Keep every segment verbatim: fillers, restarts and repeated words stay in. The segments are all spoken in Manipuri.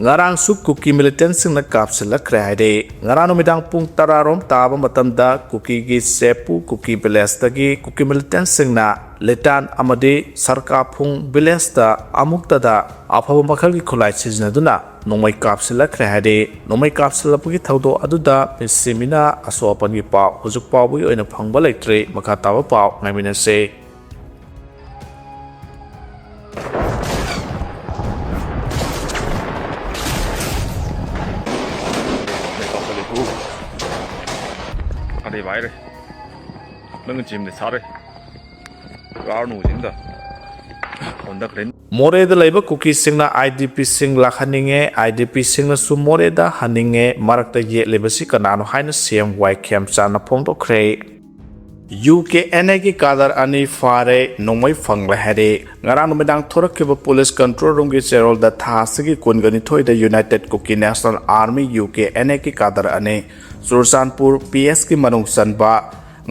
ꯉꯔꯥꯡꯁꯨ ꯀꯨꯀꯤ militantꯁꯤꯡꯅ ꯀꯥꯞꯁꯤꯜꯂꯛꯈ꯭ꯔꯦ ꯍꯥꯏꯔꯤ꯫ ꯉꯔꯥꯡ ꯅꯨꯃꯤꯗꯥꯡ ꯄꯨꯡ ꯇꯔꯥ ꯔꯣꯝ ꯇꯥꯕ ꯃꯇꯝꯗ ꯀꯨꯀꯤꯒꯤ ꯁꯦꯄꯨ ꯀꯨꯀꯤ villageꯇꯒꯤ ꯀꯨꯀꯤ militantꯁꯤꯡꯅ ꯂꯤꯇꯥꯟ ꯑꯃꯗꯤ ꯁꯔꯀꯥꯐꯨꯡ villageꯇ ꯑꯃꯨꯛꯇꯗ ꯑꯐꯕ ꯃꯈꯜꯒꯤ ꯈꯨꯠꯂꯥꯏ ꯁꯤꯖꯤꯟꯅꯗꯨꯅ ꯅꯣꯡꯃꯩ ꯀꯥꯞꯁꯤꯜꯂꯛꯈ꯭ꯔꯦ ꯍꯥꯏꯔꯤ꯫ ꯅꯣꯡꯃꯩ ꯀꯥꯞꯁꯤꯜꯂꯛꯄꯒꯤ ꯊꯧꯗꯣꯛ ꯑꯗꯨꯗ ꯃꯤꯁꯤ ꯃꯤꯅꯥ ꯑꯁꯣꯛ ꯑꯄꯟꯒꯤ ꯄꯥꯎ ꯍꯧꯖꯤꯛ ꯐꯥꯎꯕꯒꯤ ꯑꯣꯏꯅ ꯐꯪꯕ ꯂꯩꯇ꯭ꯔꯤ꯫ ꯃꯈꯥ ꯇꯥꯕ ꯄꯥꯎ ꯉꯥꯏꯃꯤꯟꯅꯁꯤ꯫ अरे भाइ रे, नों जिमले साह्रै गाह्रो नुजि नि त। भन्दाखेरि नि Morehꯗ ꯂꯩꯕ ꯀꯨꯀꯤꯁꯤꯡꯅ IDPꯁꯤꯡ ꯂꯥꯛꯍꯟꯅꯤꯡꯉꯦ, IDPꯁꯤꯡꯅꯁꯨ ꯃꯣꯔꯦꯗ ꯍꯟꯅꯤꯡꯉꯦ, ꯃꯔꯛꯇ ꯌꯦꯠꯂꯤꯕꯁꯤ ꯀꯅꯥꯅꯣ ꯍꯥꯏꯅ CM ꯋꯥꯏ ꯈꯦꯝꯆꯥꯟꯅ ꯐꯣꯡꯗꯣꯛꯈ꯭ꯔꯦ꯫ UKNAꯒꯤ cadre ꯑꯅꯤ ꯐꯥꯔꯦ, ꯅꯣꯡꯃꯩ ꯐꯪꯂꯦ ꯍꯥꯏꯔꯦ꯫ ꯉꯔꯥꯡ ꯅꯨꯃꯤꯗꯥꯡ ꯊꯣꯔꯛꯈꯤꯕ police control roomꯒꯤ ꯆꯦꯔꯣꯜꯗ ꯊꯥ ꯑꯁꯤꯒꯤ ꯀꯨꯟꯒ ꯅꯤꯊꯣꯏꯗ United Kuki National Army, UKNAꯒꯤ cadre ꯑꯅꯤ ꯆꯨꯔꯆꯥꯟꯄꯨꯔ PSꯀꯤ ꯃꯅꯨꯡ ꯆꯟꯕ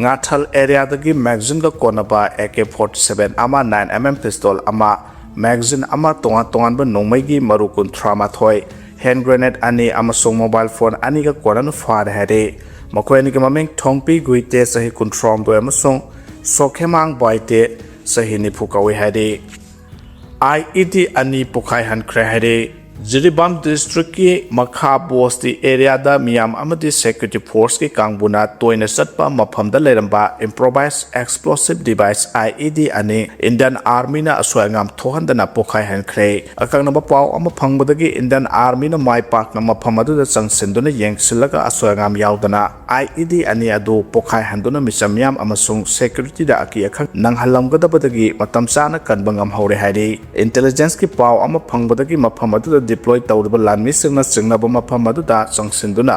ꯉꯥꯊꯜ areaꯗꯒꯤ magazineꯒ ꯀꯣꯟꯅꯕ AK forty seven ꯑꯃ, nine MM pistol ꯑꯃ, magazine ꯑꯃ, ꯇꯣꯉꯥꯟ ꯇꯣꯉꯥꯟꯕ ꯅꯣꯡꯃꯩꯒꯤ ꯃꯔꯨ ꯀꯨꯟꯊ꯭ꯔꯥ ꯃꯥꯊꯣꯏ, hand grenade ꯑꯅꯤ ꯑꯃꯁꯨꯡ mobile phone ꯑꯅꯤꯒ ꯀꯣꯟꯅꯅ ꯐꯥꯔꯦ ꯍꯥꯏꯔꯦ꯫ ꯃꯈꯣꯏ ꯑꯅꯤꯒꯤ ꯃꯃꯤꯡ ꯊꯣꯡꯄꯤ ꯒꯨꯏꯇꯦ, ꯆꯍꯤ ꯀꯨꯟꯊ꯭ꯔꯥꯍꯨꯝꯗꯣꯏ, ꯑꯃꯁꯨꯡ ꯁꯣꯈꯦꯃꯥꯡ ꯕꯥꯏꯇꯦ, ꯆꯍꯤ ꯅꯤꯐꯨ ꯀꯧꯏ ꯍꯥꯏꯔꯤ꯫ IED ꯑꯅꯤ ꯄꯣꯈꯥꯏꯍꯟꯈ꯭ꯔꯦ ꯍꯥꯏꯔꯤ꯫ ꯖꯤꯔꯤꯕꯥꯝ districtꯀꯤ ꯃꯈꯥ ꯕꯣꯁꯇꯤ areaꯗ ꯃꯤꯌꯥꯝ ꯑꯃꯗꯤ security forceꯀꯤ ꯀꯥꯡꯕꯨꯅ ꯇꯣꯏꯅ ꯆꯠꯄ ꯃꯐꯝꯗ ꯂꯩꯔꯝꯕ improvised explosive device IED ꯑꯅꯤ Indian Armyꯅ ꯑꯁꯣꯏ ꯑꯉꯥꯝ ꯊꯣꯛꯍꯟꯗꯅ ꯄꯣꯈꯥꯏꯍꯟꯈ꯭ꯔꯦ꯫ ꯑꯀꯛꯅꯕ ꯄꯥꯎ ꯑꯃ ꯐꯪꯕꯗꯒꯤ Indian Armyꯅ ꯃꯥꯏ ꯄꯥꯛꯅ ꯃꯐꯝ ꯑꯗꯨꯗ ꯆꯪꯁꯤꯟꯗꯨꯅ ꯌꯦꯡꯁꯤꯜꯂꯒ ꯑꯁꯣꯏ ꯑꯉꯥꯝ ꯌꯥꯎꯗꯅ IED ꯑꯅꯤ ꯑꯗꯨ ꯄꯣꯈꯥꯏꯍꯟꯗꯨꯅ ꯃꯤꯆꯝ ꯃꯤꯌꯥꯝ ꯑꯃꯁꯨꯡ securityꯗ ꯑꯀꯤ ꯑꯈꯪ ꯅꯪꯍꯜꯂꯝꯒꯗꯕꯗꯒꯤ ꯃꯇꯝ ꯆꯥꯅ ꯀꯟꯕ ꯉꯝꯍꯧꯔꯦ ꯍꯥꯏꯔꯤ꯫ Intelligenceꯀꯤ ꯄꯥꯎ ꯑꯃ ꯐꯪꯕꯗꯒꯤ ꯃꯐꯝ ꯑꯗꯨꯗ deploy ꯇꯧꯔꯤꯕ ꯂꯥꯟꯃꯤꯁꯤꯡꯅ ꯆꯤꯡꯅꯕ ꯃꯐꯝ ꯑꯗꯨꯗ ꯆꯪꯁꯤꯟꯗꯨꯅ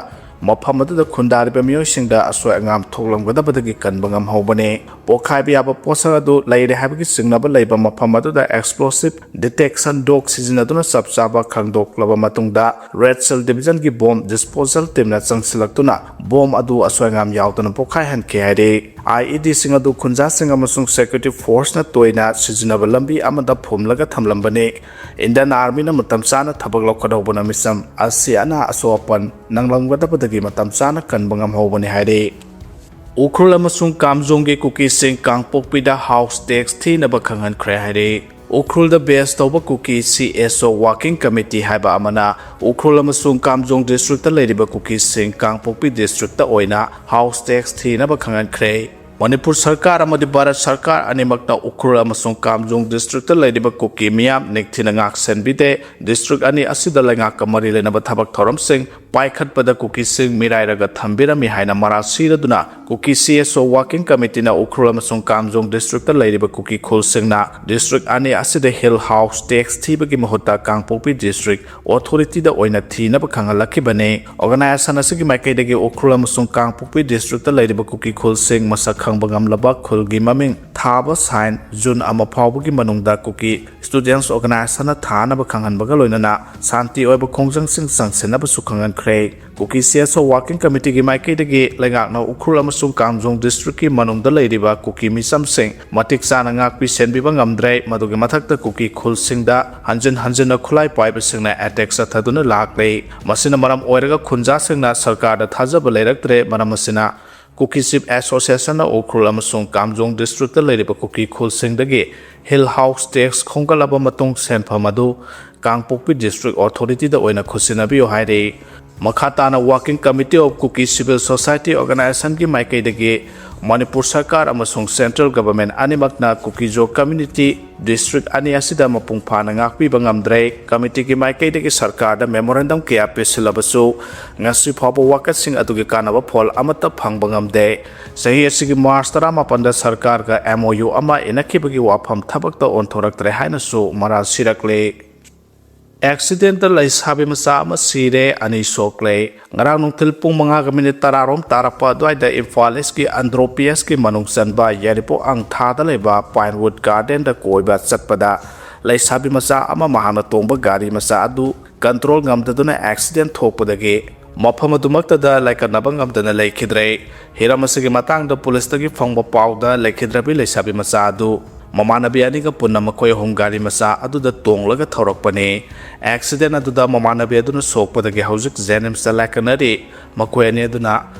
ꯃꯐꯝ ꯑꯗꯨꯗ ꯈꯨꯟꯗꯥꯔꯤꯕ ꯃꯤꯑꯣꯏꯁꯤꯡꯗ ꯑꯁꯣꯏ ꯑꯉꯥꯝ ꯊꯣꯛꯂꯝꯒꯗꯕꯗꯒꯤ ꯀꯟꯕ ꯉꯝꯍꯧꯕꯅꯤ꯫ ꯄꯣꯈꯥꯏꯕ ꯌꯥꯕ ꯄꯣꯠꯁꯛ ꯑꯗꯨ ꯂꯩꯔꯦ ꯍꯥꯏꯕꯒꯤ ꯆꯤꯡꯅꯕ ꯂꯩꯕ ꯃꯐꯝ ꯑꯗꯨꯗ explosive detection dog ꯁꯤꯖꯤꯟꯅꯗꯨꯅ ꯆꯞ ꯆꯥꯕ ꯈꯪꯗꯣꯛꯂꯕ ꯃꯇꯨꯡꯗ, Red Cell Divisionꯒꯤ bomb disposal teamꯅ ꯆꯪꯁꯤꯜꯂꯛꯇꯨꯅ bomb ꯑꯗꯨ ꯑꯁꯣꯏ ꯑꯉꯥꯝ ꯌꯥꯎꯗꯅ ꯄꯣꯈꯥꯏꯍꯟꯈꯤ ꯍꯥꯏꯔꯤ꯫ IEDꯁꯤꯡ ꯑꯗꯨ ꯈꯨꯟꯖꯥꯁꯤꯡ ꯑꯃꯁꯨꯡ security forceꯅ ꯇꯣꯏꯅ ꯁꯤꯖꯤꯟꯅꯕ ꯂꯝꯕꯤ ꯑꯃꯗ ꯐꯨꯝꯂꯒ ꯊꯝꯂꯝꯕꯅꯤ꯫ Indian Armyꯅ ꯃꯇꯝ ꯆꯥꯅ ꯊꯕꯛ ꯂꯧꯈꯠꯍꯧꯕꯅ ꯃꯤꯆꯝ ꯑꯁꯤ ꯑꯅꯥ ꯑꯁꯣꯛ ꯑꯄꯟ ꯅꯪꯂꯝꯒꯗꯕꯗꯒꯤ ꯃꯇꯝ ꯆꯥꯅ ꯀꯟꯕ ꯉꯝꯍꯧꯕꯅꯤ ꯍꯥꯏꯔꯤ꯫ ꯎꯈ꯭ꯔꯨꯜ ꯑꯃꯁꯨꯡ ꯀꯥꯝꯖꯣꯡꯒꯤ ꯀꯨꯀꯤꯁꯤꯡ ꯀꯥꯡꯄꯣꯛꯄꯤꯗ house tax ꯊꯤꯅꯕ ꯈꯪꯍꯟꯈ꯭ꯔꯦ ꯍꯥꯏꯔꯤ꯫ ꯎꯈ꯭ꯔꯨꯜꯗ base ꯇꯧꯕ ꯀꯨꯀꯤ CSO Working Committee ꯍꯥꯏꯕ ꯑꯃꯅ ꯎꯈ꯭ꯔꯨꯜ ꯑꯃꯁꯨꯡ ꯀꯥꯝꯖꯣꯡ districtꯇ ꯂꯩꯔꯤꯕ ꯀꯨꯀꯤꯁꯤꯡ ꯀꯥꯡꯄꯣꯛꯄꯤ districtꯇ ꯑꯣꯏꯅ house tax ꯊꯤꯅꯕ ꯈꯪꯍꯟꯈ꯭ꯔꯦ꯫ ꯃꯅꯤꯄꯨꯔ ꯁꯔꯀꯥꯔ ꯑꯃꯗꯤ ꯚꯥꯔꯠ ꯁꯔꯀꯥꯔ ꯑꯅꯤꯃꯛꯅ ꯎꯈ꯭ꯔꯨꯜ ꯑꯃꯁꯨꯡ ꯀꯥꯝꯖꯣꯡ districtꯇ ꯂꯩꯔꯤꯕ ꯀꯨꯀꯤ ꯃꯤꯌꯥꯝ ꯅꯤꯡꯊꯤꯅ ꯉꯥꯛꯁꯦꯟꯕꯤꯗꯦ꯫ District ꯑꯅꯤ ꯑꯁꯤꯗ ꯂꯩꯉꯥꯛꯀ ꯃꯔꯤ ꯂꯩꯅꯕ ꯊꯕꯛ ꯊꯧꯔꯝꯁꯤꯡ ꯄꯥꯏꯈꯠꯄꯗ ꯀꯨꯀꯤꯁꯤꯡ ꯃꯤꯔꯥꯏꯔꯒ ꯊꯝꯕꯤꯔꯝꯃꯤ ꯍꯥꯏꯅ ꯃꯔꯥꯜ ꯁꯤꯔꯗꯨꯅ ꯀꯨꯀꯤ CSO Working Committeeꯅ ꯎꯈ꯭ꯔꯨꯜ ꯑꯃꯁꯨꯡ ꯀꯥꯝꯖꯣꯡ districtꯇ ꯂꯩꯔꯤꯕ ꯀꯨꯀꯤ ꯈꯨꯜꯁꯤꯡꯅ district ꯑꯅꯤ ꯑꯁꯤꯗ hill house tax ꯊꯤꯕꯒꯤ ꯃꯍꯨꯠꯇ ꯀꯥꯡꯄꯣꯛꯄꯤ district authorityꯗ ꯑꯣꯏꯅ ꯊꯤꯅꯕ ꯈꯪꯍꯜꯂꯛꯈꯤꯕꯅꯤ꯫ Organisation ꯑꯁꯤꯒꯤ ꯃꯥꯏꯀꯩꯗꯒꯤ ꯎꯈ꯭ꯔꯨꯜ ꯑꯃꯁꯨꯡ ꯀꯥꯡꯄꯣꯛꯄꯤ districtꯇ ꯂꯩꯔꯤꯕ ꯀꯨꯀꯤ ꯈꯨꯜꯁꯤꯡ ꯃꯁꯛ ꯈꯪꯕ ꯉꯝꯂꯕ ꯈꯨꯜꯒꯤ ꯃꯃꯤꯡ ꯊꯥꯕ sign June ꯑꯃ ꯐꯥꯎꯕꯒꯤ ꯃꯅꯨꯡꯗ ꯀꯨꯀꯤ Students Organisationꯅ ꯊꯥꯅꯕ ꯈꯪꯍꯟꯕꯒ ꯂꯣꯏꯅꯅ ꯁꯥꯟꯇꯤ ꯑꯣꯏꯕ ꯈꯣꯡꯖꯪꯁꯤꯡ ꯆꯪꯁꯤꯟꯅꯕꯁꯨ ꯈꯪꯍꯟꯈ꯭ꯔꯦ꯫ ꯀꯨꯀꯤ CSO Working Committeeꯒꯤ ꯃꯥꯏꯀꯩꯗꯒꯤ ꯂꯩꯉꯥꯛꯅ ꯎꯈ꯭ꯔꯨꯜ ꯑꯃꯁꯨꯡ ꯀꯥꯝꯖꯣꯡ districtꯀꯤ ꯃꯅꯨꯡꯗ ꯂꯩꯔꯤꯕ ꯀꯨꯀꯤ ꯃꯤꯆꯝꯁꯤꯡ ꯃꯇꯤꯛ ꯆꯥꯅ ꯉꯥꯛꯄꯤ ꯁꯦꯟꯕꯤꯕ ꯉꯝꯗ꯭ꯔꯦ꯫ ꯃꯗꯨꯒꯤ ꯃꯊꯛꯇ ꯀꯨꯀꯤ ꯈꯨꯜꯁꯤꯡꯗ ꯍꯟꯖꯤꯟ ꯍꯟꯖꯤꯟꯅ ꯈꯨꯠꯂꯥꯏ ꯄꯥꯏꯕꯁꯤꯡꯅ attack ꯆꯠꯊꯗꯨꯅ ꯂꯥꯛꯂꯦ꯫ ꯃꯁꯤꯅ ꯃꯔꯝ ꯑꯣꯏꯔꯒ ꯈꯨꯟꯖꯥꯁꯤꯡꯅ ꯁꯔꯀꯥꯔꯗ ꯊꯥꯖꯕ ꯂꯩꯔꯛꯇ꯭ꯔꯦ꯫ ꯃꯔꯝ ꯑꯁꯤꯅ Kuki Chief Associationꯅ ꯎꯈ꯭ꯔꯨꯜ ꯑꯃꯁꯨꯡ ꯀꯥꯝꯖꯣꯡ districtꯇ ꯂꯩꯔꯤꯕ ꯀꯨꯀꯤ ꯈꯨꯜꯁꯤꯡꯗꯒꯤ hill house tax ꯈꯣꯝꯒꯠꯂꯕ ꯃꯇꯨꯡ ꯁꯦꯟꯐꯝ ꯑꯗꯨ ꯀꯥꯡꯄꯣꯛꯄꯤ district authorityꯗ ꯑꯣꯏꯅ ꯈꯨꯠꯁꯤꯟꯅꯕꯤꯌꯨ ꯍꯥꯏꯔꯤ꯫ ꯃꯈꯥ ꯇꯥꯅ Working Committee of Kuki Civil Society Organisationꯒꯤ ꯃꯥꯏꯀꯩꯗꯒꯤ ꯃꯅꯤꯄꯨꯔ ꯁꯔꯀꯥꯔ ꯑꯃꯁꯨꯡ central government ꯑꯅꯤꯃꯛꯅ ꯀꯨꯀꯤꯖꯣ community district ꯑꯅꯤ ꯑꯁꯤꯗ ꯃꯄꯨꯡ ꯐꯥꯅ ꯉꯥꯛꯄꯤꯕ ꯉꯝꯗ꯭ꯔꯦ꯫ Committeeꯒꯤ ꯃꯥꯏꯀꯩꯗꯒꯤ ꯁꯔꯀꯥꯔꯗ memorandum ꯀꯌꯥ ꯄꯤꯁꯤꯜꯂꯕꯁꯨ ꯉꯁꯤ ꯐꯥꯎꯕ ꯋꯥꯀꯠꯁꯤꯡ ꯑꯗꯨꯒꯤ ꯀꯥꯟꯅꯕ ꯐꯣꯜ ꯑꯃꯠꯇ ꯐꯪꯕ ꯉꯝꯗꯦ꯫ ꯆꯍꯤ ꯑꯁꯤꯒꯤ March ꯇꯔꯥꯃꯥꯄꯟꯗ ꯁꯔꯀꯥꯔꯒ MOU ꯑꯃ ꯏꯅꯈꯤꯕꯒꯤ ꯋꯥꯐꯝ ꯊꯕꯛꯇ ꯑꯣꯟꯊꯣꯔꯛꯇ꯭ꯔꯦ ꯍꯥꯏꯅꯁꯨ ꯃꯔꯥꯜ ꯁꯤꯔꯛꯂꯤ꯫ Accidentꯇ ꯂꯩꯁꯥꯕꯤ ꯃꯆꯥ ꯑꯃ ꯁꯤꯔꯦ, ꯑꯅꯤ ꯁꯣꯛꯂꯦ꯫ ꯉꯔꯥꯡ ꯅꯨꯡꯊꯤꯜ ꯄꯨꯡ ꯃꯉꯥꯒ minute ꯇꯔꯥꯔꯣꯝ ꯇꯥꯔꯛꯄ ꯑꯗꯨꯋꯥꯏꯗ ꯏꯝꯐꯥꯜ Eastꯀꯤ Andro PSꯀꯤ ꯃꯅꯨꯡ ꯆꯟꯕ ꯌꯥꯏꯔꯤꯄꯣꯛ ꯑꯪꯊꯥꯗ ꯂꯩꯕ Pinewood Gardenꯗ ꯀꯣꯏꯕ ꯆꯠꯄꯗ ꯂꯩꯁꯥꯕꯤ ꯃꯆꯥ ꯑꯃ ꯃꯍꯥꯛꯅ ꯇꯣꯡꯕ ꯒꯥꯔꯤ ꯃꯆꯥ ꯑꯗꯨ control ꯉꯝꯗꯗꯨꯅ accident ꯊꯣꯛꯄꯗꯒꯤ ꯃꯐꯝ ꯑꯗꯨꯃꯛꯇꯗ ꯂꯥꯏꯀꯠꯅꯕ ꯉꯝꯗꯅ ꯂꯩꯈꯤꯗ꯭ꯔꯦ꯫ ꯍꯤꯔꯝ ꯑꯁꯤꯒꯤ ꯃꯇꯥꯡꯗ ꯄꯨꯂꯤꯁꯇꯒꯤ ꯐꯪꯕ ꯄꯥꯎꯗ, ꯂꯩꯈꯤꯗ꯭ꯔꯕꯤ ꯂꯩꯁꯥꯕꯤ ꯃꯆꯥ ꯑꯗꯨ ꯃꯃꯥꯟꯅꯕꯤ ꯑꯅꯤꯒ ꯄꯨꯟꯅ ꯃꯈꯣꯏ ꯑꯍꯨꯝ ꯒꯥꯔꯤ ꯃꯆꯥ ꯑꯗꯨꯗ ꯇꯣꯡꯂꯒ ꯊꯧꯔꯛꯄꯅꯤ꯫ ꯑꯦꯛꯁꯤꯗꯦꯟ ꯑꯗꯨꯗ ꯃꯃꯥꯟꯅꯕꯤ ꯑꯗꯨꯅ ꯁꯣꯛꯄꯗꯒꯤ ꯍꯧꯖꯤꯛ ꯖꯦꯅꯤꯝꯁꯇ ꯂꯥꯏꯀꯠꯅꯔꯤ꯫ ꯃꯈꯣꯏ ꯑꯅꯤ ꯑꯗꯨꯅ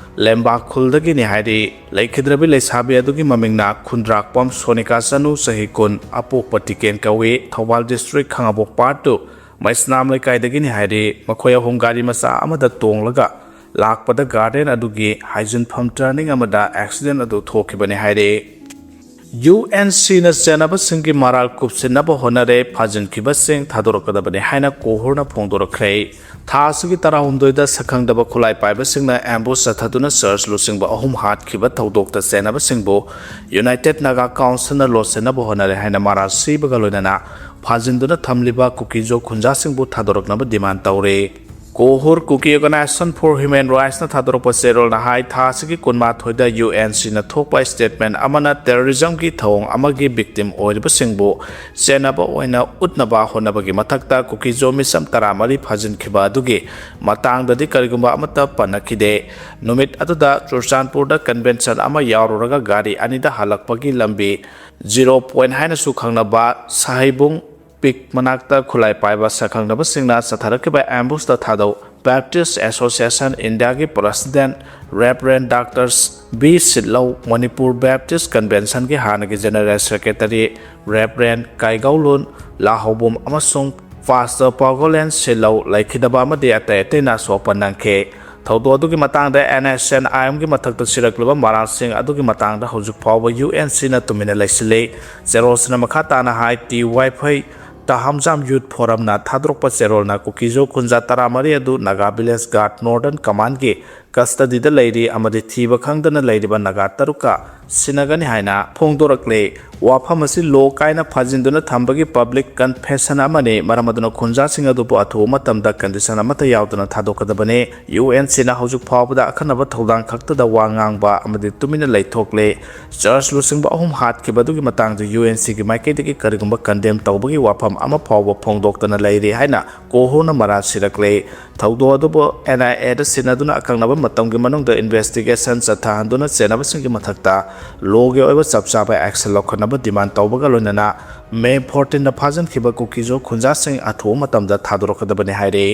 ꯂꯦꯝꯕꯥ ꯈꯨꯜꯗꯒꯤꯅꯤ ꯍꯥꯏꯔꯤ꯫ ꯂꯩꯈꯤꯗ꯭ꯔꯕꯤ ꯂꯩꯁꯥꯕꯤ ꯑꯗꯨꯒꯤ ꯃꯃꯤꯡꯅ ꯈꯨꯟꯗ꯭ꯔꯥꯛꯄꯝ ꯁꯣꯅꯤꯀꯥ ꯆꯅꯨ, ꯆꯍꯤ ꯀꯨꯟ, ꯑꯄꯣꯛꯄ ꯇꯤꯀꯦꯟ ꯀꯧꯏ, ꯊꯧꯕꯥꯜ ꯗꯤꯁꯇ꯭ꯔꯤꯛ ꯈꯥꯉꯕꯣꯛ ꯄꯥꯔꯠ ꯇꯨ ꯃꯩꯁꯅꯥꯝ ꯂꯩꯀꯥꯏꯗꯒꯤꯅꯤ ꯍꯥꯏꯔꯤ꯫ ꯃꯈꯣꯏ ꯑꯍꯨꯝ ꯒꯥꯔꯤ ꯃꯆꯥ ꯑꯃꯗ ꯇꯣꯡꯂꯒ ꯂꯥꯛꯄꯗ ꯒꯥꯔꯗꯦꯟ ꯑꯗꯨꯒꯤ ꯍꯥꯏꯖꯤꯟꯐꯝ ꯇꯔꯅꯤꯡ ꯑꯃꯗ ꯑꯦꯛꯁꯤꯗꯦꯟ ꯑꯗꯨ ꯊꯣꯛꯈꯤꯕꯅꯤ ꯍꯥꯏꯔꯤ꯫ ꯌꯨ ꯑꯦꯟ ꯁꯤꯅ ꯆꯦꯟꯅꯕꯁꯤꯡꯒꯤ ꯃꯔꯥꯜ ꯀꯨꯞꯁꯤꯟꯅꯕ ꯍꯣꯠꯅꯔꯦ꯫ ꯐꯥꯖꯤꯟꯈꯤꯕꯁꯤꯡ ꯊꯥꯗꯣꯔꯛꯀꯗꯕꯅꯤ ꯍꯥꯏꯅ ꯀꯣꯍꯨꯔꯅ ꯐꯣꯡꯗꯣꯔꯛꯈ꯭ꯔꯦ꯫ ꯊꯥ ꯑꯁꯤꯒꯤ ꯇꯔꯥꯍꯨꯝꯗꯣꯏꯗ ꯁꯛꯈꯪꯗꯕ ꯈꯨꯠꯂꯥꯏ ꯄꯥꯏꯕꯁꯤꯡꯅ ꯑꯦꯝꯕꯨꯁ ꯆꯠꯊꯗꯨꯅ ꯆꯔꯆ ꯂꯨꯆꯤꯡꯕ ꯑꯍꯨꯝ ꯍꯥꯠꯈꯤꯕ ꯊꯧꯗꯣꯛꯇ ꯆꯦꯟꯅꯕꯁꯤꯡꯕꯨ ꯌꯨꯅꯥꯏꯇꯦꯗ ꯅꯥꯒꯥ ꯀꯥꯎꯟꯁꯤꯜꯅ ꯂꯣꯠꯁꯤꯟꯅꯕ ꯍꯣꯠꯅꯔꯦ ꯍꯥꯏꯅ ꯃꯔꯥꯜ ꯁꯤꯕꯒ ꯂꯣꯏꯅꯅ ꯐꯥꯖꯤꯟꯗꯨꯅ ꯊꯝꯂꯤꯕ ꯀꯨꯀꯤꯖꯣ ꯈꯨꯟꯖꯥꯁꯤꯡꯕꯨ ꯊꯥꯗꯣꯔꯛꯅꯕ ꯗꯤꯃꯥꯟ ꯇꯧꯔꯦ꯫ ꯀꯣꯍꯨꯔ ꯀꯨꯀꯤ ꯑꯣꯔꯒꯅꯥꯏꯖꯦꯁꯟ ꯐꯣꯔ ꯍ꯭ꯌꯨꯃꯦꯟ ꯔꯥꯏꯠꯁꯅ ꯊꯥꯗꯣꯔꯛꯄ ꯆꯦꯔꯣꯜꯅ ꯍꯥꯏ, ꯊꯥ ꯑꯁꯤꯒꯤ ꯀꯨꯟꯃꯥꯊꯣꯏꯗ ꯌꯨ ꯑꯦꯟ ꯁꯤꯅ ꯊꯣꯛꯄ ꯁ꯭ꯇꯦꯠꯃꯦꯟ ꯑꯃꯅ ꯇꯦꯔꯣꯔꯤꯖꯝꯒꯤ ꯊꯧꯑꯣꯡ ꯑꯃꯒꯤ ꯚꯤꯛꯇꯤꯝ ꯑꯣꯏꯔꯤꯕꯁꯤꯡꯕꯨ ꯆꯦꯟꯅꯕ ꯑꯣꯏꯅ ꯎꯠꯅꯕ ꯍꯣꯠꯅꯕꯒꯤ ꯃꯊꯛꯇ ꯀꯨꯀꯤꯖꯣ ꯃꯤꯆꯝ ꯇꯔꯥꯃꯔꯤ ꯐꯥꯖꯤꯟꯈꯤꯕ ꯑꯗꯨꯒꯤ ꯃꯇꯥꯡꯗꯗꯤ ꯀꯔꯤꯒꯨꯝꯕ ꯑꯃꯠꯇ ꯄꯟꯅꯈꯤꯗꯦ꯫ ꯅꯨꯃꯤꯠ ꯑꯗꯨꯗ ꯆꯨꯔꯆꯥꯟꯄꯨꯔꯗ ꯀꯟꯚꯦꯟꯁꯟ ꯑꯃ ꯌꯥꯎꯔꯨꯔꯒ ꯒꯥꯔꯤ ꯑꯅꯤꯗ ꯍꯜꯂꯛꯄꯒꯤ ꯂꯝꯕꯤ ꯖꯤꯔꯣ ꯄꯣꯏꯟꯠ ꯍꯥꯏꯅꯁꯨ ꯈꯪꯅꯕ ꯁꯍꯩꯕꯨꯡ ꯄꯤꯛ ꯃꯅꯥꯛꯇ ꯈꯨꯠꯂꯥꯏ ꯄꯥꯏꯕ ꯁꯛꯈꯪꯅꯕꯁꯤꯡꯅ ꯆꯠꯊꯔꯛꯈꯤꯕ ꯑꯦꯝꯕꯨꯁꯇ ꯊꯥꯗꯧ ꯕꯦꯞꯇꯤꯁ ꯑꯦꯁꯣꯁꯤꯌꯦꯁꯟ ꯏꯟꯗꯤꯌꯥꯒꯤ president reverend doctor B Sitlou, Manipur Baptist ꯀꯟꯚꯦꯟꯁꯟꯒꯤ ꯍꯥꯟꯅꯒꯤ ꯖꯦꯅꯔꯦꯜ ꯁꯦꯀ꯭ꯔꯦꯇꯔꯤ ꯔꯦꯚꯔꯦꯟ ꯀꯥꯏꯒꯧꯂꯨꯟ ꯂꯥꯍꯧꯕꯨꯝ ꯑꯃꯁꯨꯡ ꯄꯥꯁꯇꯔ ꯄꯥꯎꯒꯣꯂꯦꯟ ꯁꯤꯠꯂꯧ ꯂꯩꯈꯤꯗꯕ ꯑꯃꯗꯤ ꯑꯇꯩ ꯑꯇꯩꯅ ꯑꯁꯣꯛ ꯑꯄꯟ ꯅꯪꯈꯤ꯫ ꯊꯧꯗꯣꯛ ꯑꯗꯨꯒꯤ ꯃꯇꯥꯡꯗ ꯑꯦꯟ ꯑꯦꯁ ꯑꯦꯟ ꯑꯥꯏ ꯑꯦꯝꯒꯤ ꯃꯊꯛꯇ ꯁꯤꯔꯛꯂꯤꯕ ꯃꯔꯥꯜꯁꯤꯡ ꯑꯗꯨꯒꯤ ꯃꯇꯥꯡꯗ ꯍꯧꯖꯤꯛ ꯐꯥꯎꯕ ꯌꯨ ꯑꯦꯟ ꯁꯤꯅ ꯇꯨꯃꯤꯟꯅ ꯂꯩꯁꯤꯜꯂꯤ꯫ ꯆꯦꯔꯣꯜꯁꯤꯅ ꯃꯈꯥ ꯇꯥꯅ ꯍꯥꯏ, ꯇꯤ ꯋꯥꯏ ꯐꯩ ꯇꯍꯥꯝꯖꯥꯝ ꯌꯨꯠ ꯐꯣꯔꯝꯅ ꯊꯥꯗꯣꯔꯛꯄ ꯆꯦꯔꯣꯜꯅ ꯀꯨꯀꯤꯖꯣ ꯈꯨꯟꯖꯥ ꯇꯔꯥꯃꯔꯤ ꯑꯗꯨ ꯅꯥꯒꯥ ꯚꯤꯂꯦꯖ ꯒꯥꯔꯗ ꯅꯣꯔꯗꯔꯟ ꯀꯃꯥꯟꯒꯤ ꯀꯁꯇꯗꯤꯗ ꯂꯩꯔꯤ ꯑꯃꯗꯤ ꯊꯤꯕ ꯈꯪꯗꯅ ꯂꯩꯔꯤꯕ ꯅꯥꯒꯥ ꯇꯔꯨꯛꯀ ꯁꯤꯟꯅꯒꯅꯤ ꯍꯥꯏꯅ ꯐꯣꯡꯗꯣꯔꯛꯂꯦ꯫ ꯋꯥꯐꯝ ꯑꯁꯤ ꯂꯣ ꯀꯥꯏꯅ ꯐꯥꯖꯤꯟꯗꯨꯅ ꯊꯝꯕꯒꯤ ꯄꯕ꯭ꯂꯤꯛ ꯀꯟꯐꯦꯁꯟ ꯑꯃꯅꯤ, ꯃꯔꯝ ꯑꯗꯨꯅ ꯈꯨꯟꯖꯥꯁꯤꯡ ꯑꯗꯨꯕꯨ ꯑꯊꯨꯕ ꯃꯇꯝꯗ ꯀꯟꯗꯤꯁꯟ ꯑꯃꯠꯇ ꯌꯥꯎꯗꯅ ꯊꯥꯗꯣꯛꯀꯗꯕꯅꯤ꯫ ꯌꯨ ꯑꯦꯟ ꯁꯤꯅ ꯍꯧꯖꯤꯛ ꯐꯥꯎꯕꯗ ꯑꯀꯟꯅꯕ ꯊꯧꯗꯥꯡ ꯈꯛꯇꯗ ꯋꯥ ꯉꯥꯡꯕ ꯑꯃꯗꯤ ꯇꯨꯃꯤꯟꯅ ꯂꯩꯊꯣꯛꯂꯦ꯫ ꯆꯔꯆ ꯂꯨꯆꯤꯡꯕ ꯑꯍꯨꯝ ꯍꯥꯠꯈꯤꯕ ꯑꯗꯨꯒꯤ ꯃꯇꯥꯡꯗ ꯌꯨ ꯑꯦꯟ ꯁꯤꯒꯤ ꯃꯥꯏꯀꯩꯗꯒꯤ ꯀꯔꯤꯒꯨꯝꯕ ꯀꯟꯗꯦꯝ ꯇꯧꯕꯒꯤ ꯋꯥꯐꯝ ꯑꯃ ꯐꯥꯎꯕ ꯐꯣꯡꯗꯣꯛꯇꯅ ꯂꯩꯔꯤ ꯍꯥꯏꯅ ꯀꯣꯍꯨꯔꯅ ꯃꯔꯥꯜ ꯁꯤꯔꯛꯂꯦ꯫ ꯊꯧꯗꯣꯛ ꯑꯗꯨꯕꯨ ꯑꯦꯟ ꯑꯥꯏ ꯑꯦꯗ ꯁꯤꯟꯅꯗꯨꯅ ꯑꯀꯛꯅꯕ ꯃꯇꯝꯒꯤ ꯃꯅꯨꯡꯗ ꯏꯟꯚꯦꯁꯇꯤꯒꯦꯁꯟ ꯆꯠꯊꯍꯟꯗꯨꯅ ꯆꯦꯟꯅꯕꯁꯤꯡꯒꯤ ꯃꯊꯛꯇ ꯂꯣꯒꯤ ꯑꯣꯏꯕ ꯆꯞ ꯆꯥꯕ ꯑꯦꯛꯁꯟ ꯂꯧꯈꯠꯅꯕ ꯗꯤꯃꯥꯟ ꯇꯧꯕꯒ ꯂꯣꯏꯅꯅ ꯃꯦ ꯐꯣꯔꯇꯤꯟꯗ ꯐꯥꯖꯤꯟꯈꯤꯕ ꯀꯨꯀꯤꯖꯣ ꯈꯨꯟꯖꯥꯁꯤꯡ ꯑꯊꯨꯕ ꯃꯇꯝꯗ ꯊꯥꯗꯣꯔꯛꯀꯗꯕꯅꯤ ꯍꯥꯏꯔꯤ꯫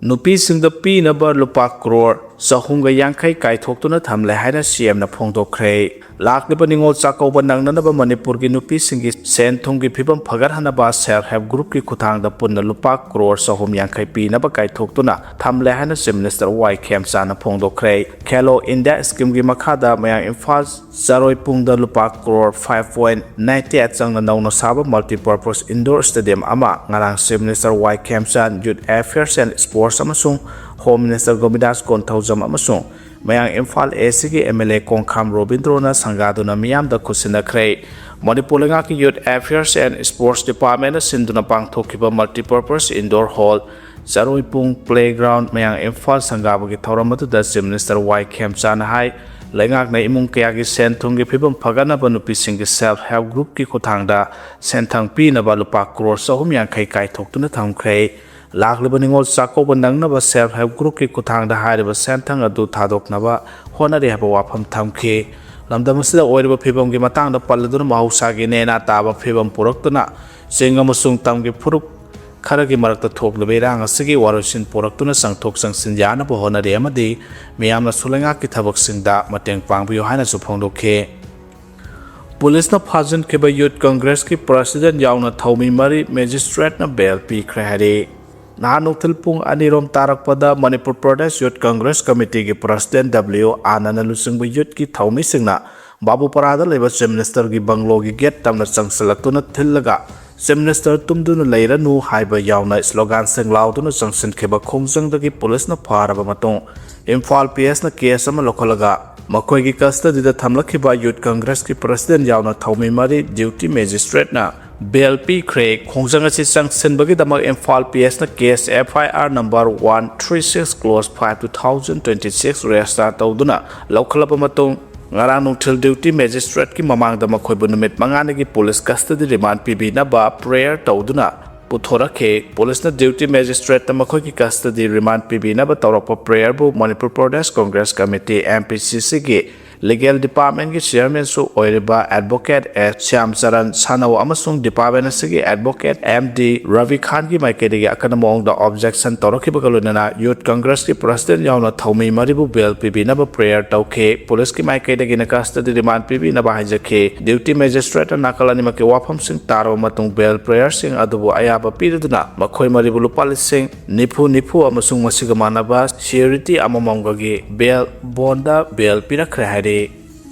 ꯅꯨꯄꯤꯁꯤꯡꯗ ꯄꯤꯅꯕ ꯂꯨꯄꯥ ꯀ꯭ꯔꯣꯔ ꯆꯍꯨꯝꯒ ꯌꯥꯡꯈꯩ ꯀꯥꯏꯊꯣꯛꯇꯨꯅ ꯊꯝꯂꯦ ꯍꯥꯏꯅ ꯁꯤ ꯑꯦꯝꯅ ꯐꯣꯡꯗꯣꯛꯈ꯭ꯔꯦ꯫ ꯂꯥꯛꯂꯤꯕ ꯅꯤꯉꯣꯜ ꯆꯥꯛꯀꯧꯕ ꯅꯪꯅꯅꯕ ꯃꯅꯤꯄꯨꯔꯒꯤ ꯅꯨꯄꯤꯁꯤꯡꯒꯤ ꯁꯦꯟ ꯊꯨꯝꯒꯤ ꯐꯤꯕꯝ ꯐꯒꯠꯍꯟꯅꯕ ꯁꯦꯜꯐ ꯍꯦꯜꯞ ꯒ꯭ꯔꯨꯞꯀꯤ ꯈꯨꯠꯊꯥꯡꯗ ꯄꯨꯟꯅ ꯂꯨꯄꯥ ꯀ꯭ꯔꯣꯔ ꯆꯍꯨꯝ ꯌꯥꯡꯈꯩ ꯄꯤꯅꯕ ꯀꯥꯏꯊꯣꯛꯇꯨꯅ ꯊꯝꯂꯦ ꯍꯥꯏꯅ ꯆꯤꯐ ꯃꯤꯅꯤꯁꯇꯔ ꯋꯥꯏ ꯈꯦꯝꯆꯥꯅ ꯐꯣꯡꯗꯣꯛꯈ꯭ꯔꯦ꯫ ꯈꯦꯂꯣ ꯏꯟꯗꯤꯌꯥ ꯁ꯭ꯀꯤꯝꯒꯤ ꯃꯈꯥꯗ ꯃꯌꯥꯡ ꯏꯝꯐꯥꯜ ꯆꯔꯣꯏꯄꯨꯡꯗ ꯂꯨꯄꯥ crore five point ninety eight ꯆꯪꯅ ꯅꯧꯅ ꯁꯥꯕ ꯃꯜꯇꯤꯄꯔꯄꯁ ꯏꯟꯗꯣꯔ ꯁ꯭ꯇꯦꯗꯤꯌꯝ ꯑꯃ ꯉꯔꯥꯡ chief minister Y Khemchand, youth affairs and sports ꯑꯃꯁꯨꯡ ꯍꯣꯝ ꯃꯤꯅꯤꯁꯇꯔ ꯒꯣꯕꯤꯟꯗꯥꯁ ꯀꯣꯟꯊꯧꯖꯝ ꯑꯃꯁꯨꯡ ꯃꯌꯥꯡ ꯏꯝꯐꯥꯜ ꯑꯦꯁꯤꯒꯤ ꯑꯦꯝ ꯑꯦꯜ ꯑꯦ ꯀꯣꯡꯈꯥꯝ ꯔꯣꯕꯤꯟꯗ꯭ꯔꯣꯅ ꯁꯪꯒꯥꯗꯨꯅ ꯃꯤꯌꯥꯝꯗ ꯈꯨꯠꯁꯤꯟꯅꯈ꯭ꯔꯦ꯫ ꯃꯅꯤꯄꯨꯔ ꯂꯩꯉꯥꯛꯀꯤ ꯌꯨꯠ ꯑꯦꯐꯤꯌꯔꯁ ꯑꯦꯟ ꯁ꯭ꯄꯣꯔꯠꯁ ꯗꯤꯄꯥꯔꯠꯃꯦꯟꯅ ꯁꯤꯟꯗꯨꯅ ꯄꯥꯡꯊꯣꯛꯈꯤꯕ multipurpose indoor hall Chairoipung playground ꯃꯌꯥꯡ ꯏꯝꯐꯥꯜ ꯁꯪꯒꯥꯕꯒꯤ ꯊꯧꯔꯝ ꯑꯗꯨꯗ ꯆꯤꯐ ꯃꯤꯅꯤꯁꯇꯔ ꯋꯥꯏ ꯈꯦꯝꯆꯥꯅ ꯍꯥꯏ, ꯂꯩꯉꯥꯛꯅ ꯏꯃꯨꯡ ꯀꯌꯥꯒꯤ ꯁꯦꯟ ꯊꯨꯝꯒꯤ ꯐꯤꯕꯝ ꯐꯒꯠꯅꯕ ꯅꯨꯄꯤꯁꯤꯡꯒꯤ ꯁꯦꯜꯐ ꯍꯦꯜꯞ ꯒ꯭ꯔꯨꯞꯀꯤ ꯈꯨꯠꯊꯥꯡꯗ ꯁꯦꯟꯊꯪ ꯄꯤꯅꯕ ꯂꯨꯄꯥ ꯀ꯭ꯔꯣꯔ ꯆꯍꯨꯝ ꯌꯥꯡꯈꯩ ꯀꯥꯏꯊꯣꯛꯇꯨꯅ ꯊꯝꯈ꯭ꯔꯦ꯫ ꯂꯥꯛꯂꯤꯕ ꯅꯤꯉꯣꯜ ꯆꯥꯛꯀꯧꯕ ꯅꯪꯅꯕ ꯁꯦꯜꯐ ꯍꯦꯜꯞ ꯒ꯭ꯔꯨꯞꯀꯤ ꯈꯨꯠꯊꯥꯡꯗ ꯍꯥꯏꯔꯤꯕ ꯁꯦꯟꯊꯪ ꯑꯗꯨ ꯊꯥꯗꯣꯛꯅꯕ ꯍꯣꯠꯅꯔꯤ ꯍꯥꯏꯕ ꯋꯥꯐꯝ ꯊꯝꯈꯤ꯫ ꯂꯝꯗꯝ ꯑꯁꯤꯗ ꯑꯣꯏꯔꯤꯕ ꯐꯤꯕꯝꯒꯤ ꯃꯇꯥꯡꯗ ꯄꯜꯂꯗꯨꯅ ꯃꯍꯧꯁꯥꯒꯤ ꯅꯦꯅꯥ ꯇꯥꯕ ꯐꯤꯕꯝ ꯄꯨꯔꯛꯇꯨꯅ ꯆꯤꯡ ꯑꯃꯁꯨꯡ ꯇꯝꯒꯤ ꯐꯨꯔꯨꯞ ꯈꯔꯒꯤ ꯃꯔꯛꯇ ꯊꯣꯛꯂꯤꯕ ꯏꯔꯥꯡ ꯑꯁꯤꯒꯤ ꯋꯥꯔꯣꯏꯁꯤꯟ ꯄꯨꯔꯛꯇꯨꯅ ꯆꯪꯊꯣꯛ ꯆꯪꯁꯤꯟ ꯌꯥꯅꯕ ꯍꯣꯠꯅꯔꯤ ꯑꯃꯗꯤ ꯃꯤꯌꯥꯝꯅꯁꯨ ꯂꯩꯉꯥꯛꯀꯤ ꯊꯕꯛꯁꯤꯡꯗ ꯃꯇꯦꯡ ꯄꯥꯡꯕꯤꯌꯨ ꯍꯥꯏꯅꯁꯨ ꯐꯣꯡꯗꯣꯛꯈꯤ꯫ ꯄꯨꯂꯤꯁꯅ ꯐꯥꯖꯤꯟꯈꯤꯕ ꯌꯨꯠ ꯀꯪꯒ꯭ꯔꯦꯁꯀꯤ ꯄ꯭ꯔꯁꯤꯗꯦꯟ ꯌꯥꯎꯅ ꯊꯧꯃꯤ ꯃꯔꯤ ꯃꯦꯖꯤꯁꯇ꯭ꯔꯦꯠꯅ ꯕꯦꯜ ꯄꯤꯈ꯭ꯔꯦ ꯍꯥꯏꯔꯤ꯫ ꯅꯍꯥꯟ ꯅꯨꯡꯊꯤꯜ ꯄꯨꯡ ꯑꯅꯤꯔꯣꯝ ꯇꯥꯔꯛꯄꯗ ꯃꯅꯤꯄꯨꯔ ꯄ꯭ꯔꯗꯦꯁ ꯌꯨꯠ ꯀꯪꯒ꯭ꯔꯦꯁ ꯀꯃꯤꯇꯤꯒꯤ ꯄ꯭ꯔꯁꯤꯗꯦꯟ ꯗꯕ꯭ꯂꯤꯎ ꯑꯥꯅꯟꯗ ꯂꯨꯆꯤꯡꯕ ꯌꯨꯠꯀꯤ ꯊꯧꯃꯤꯁꯤꯡꯅ ꯕꯥꯕꯨꯄꯥꯔꯥꯗ ꯂꯩꯕ ꯆꯤꯐ ꯃꯤꯅꯤꯁꯇꯔꯒꯤ ꯕꯪꯂꯣꯒꯤ ꯒꯦꯠ ꯇꯝꯅ ꯆꯪꯁꯤꯜꯂꯛꯇꯨꯅ ꯊꯤꯜꯂꯒ ꯆꯤꯐ ꯃꯤꯅꯤꯁꯇꯔ ꯇꯨꯝꯗꯨꯅ ꯂꯩꯔꯅꯨ ꯍꯥꯏꯕ ꯌꯥꯎꯅ ꯁ꯭ꯂꯣꯒꯥꯟꯁꯤꯡ ꯂꯥꯎꯗꯨꯅ ꯆꯪꯁꯤꯟꯈꯤꯕ ꯈꯣꯡꯖꯪꯗꯒꯤ ꯄꯨꯂꯤꯁꯅ ꯐꯥꯔꯕ ꯃꯇꯨꯡ ꯏꯝꯐꯥꯜ ꯄꯤ ꯑꯦꯁꯅ ꯀꯦꯁ ꯑꯃ ꯂꯧꯈꯠꯂꯒ ꯃꯈꯣꯏꯒꯤ ꯀꯁꯇꯗꯤꯗ ꯊꯝꯂꯛꯈꯤꯕ ꯌꯨꯠ ꯀꯪꯒ꯭ꯔꯦꯁꯀꯤ ꯄ꯭ꯔꯁꯤꯗꯦꯟ ꯌꯥꯎꯅ ꯊꯧꯃꯤ ꯃꯔꯤ ꯗ꯭ꯌꯨꯇꯤ ꯃꯦꯖꯤꯁꯇ꯭ꯔꯦꯠꯅ ꯕꯦꯜ ꯄꯤꯈ꯭ꯔꯦ꯫ ꯈꯣꯡꯖꯪ ꯑꯁꯤ ꯆꯪꯁꯤꯟꯕꯒꯤꯗꯃꯛ ꯏꯝꯐꯥꯜ ꯄꯤ ꯑꯦꯁꯅ case F I R number one three six close five two thousand twenty six register ꯇꯧꯗꯨꯅ ꯂꯧꯈꯠꯂꯕ ꯃꯇꯨꯡ ꯉꯔꯥꯡ ꯅꯨꯡꯊꯤꯜ ꯗ꯭ꯌꯨꯇꯤ ꯃꯦꯖꯤꯁꯇ꯭ꯔꯦꯠꯀꯤ ꯃꯃꯥꯡꯗ ꯃꯈꯣꯏꯕꯨ ꯅꯨꯃꯤꯠ ꯃꯉꯥꯅꯤꯒꯤ ꯄꯨꯂꯤꯁ ꯀꯁꯇꯗꯤ ꯔꯤꯃꯥꯟ ꯄꯤꯕꯤꯅꯕ ꯄ꯭ꯔꯦꯌꯔ ꯇꯧꯗꯨꯅ ꯄꯨꯊꯣꯔꯛꯈꯤ꯫ ꯄꯨꯂꯤꯁꯅ duty magistrate ꯇ ꯃꯈꯣꯏꯒꯤ custody remand ꯄꯤꯕꯤꯅꯕ ꯇꯧꯔꯛꯄ prayer ꯕꯨ Manipur Pradesh Congress committee, M P C C ꯒꯤ legal department ꯀꯤ chairman ꯁꯨ ꯑꯣꯏꯔꯤꯕ advocate S ꯁ꯭ꯌꯥꯝꯆꯔꯟ ꯁꯥꯅꯧ ꯑꯃꯁꯨꯡ department ꯑꯁꯤꯒꯤ advocate M D ꯔꯕꯤꯈꯥꯟꯒꯤ ꯃꯥꯏꯀꯩꯗꯒꯤ ꯑꯀꯟꯕ ꯃꯑꯣꯡꯗ objection ꯇꯧꯔꯛꯈꯤꯕꯒ ꯂꯣꯏꯅꯅ youth congress ꯀꯤ president ꯌꯥꯎꯅ ꯊꯧꯃꯤ ꯃꯔꯤꯕꯨ bail ꯄꯤꯕꯤꯅꯕ prayer ꯇꯧꯈꯤ꯫ ꯄꯨꯂꯤꯁꯀꯤ ꯃꯥꯏꯀꯩꯗꯒꯤꯅ custody remand ꯄꯤꯕꯤꯅꯕ ꯍꯥꯏꯖꯈꯤ꯫ Duty magistrate ꯅ ꯅꯥꯀꯜ ꯑꯅꯤꯃꯛꯀꯤ ꯋꯥꯐꯝꯁꯤꯡ ꯇꯥꯔꯕ ꯃꯇꯨꯡ bail prayer ꯁꯤꯡ ꯑꯗꯨꯕꯨ ꯑꯌꯥꯕ ꯄꯤꯔꯗꯨꯅ ꯃꯈꯣꯏ ꯃꯔꯤꯕꯨ ꯂꯨꯄꯥ ꯂꯤꯁꯤꯡ ꯅꯤꯐꯨ ꯅꯤꯐꯨ ꯑꯃꯁꯨꯡ ꯃꯁꯤꯒ ꯃꯥꯟꯅꯕ surety ꯑꯃꯃꯝꯒꯒꯤ bail, bond ꯗ bail ꯄꯤꯔꯛꯈ꯭ꯔꯦ ꯍꯥꯏꯔꯤ꯫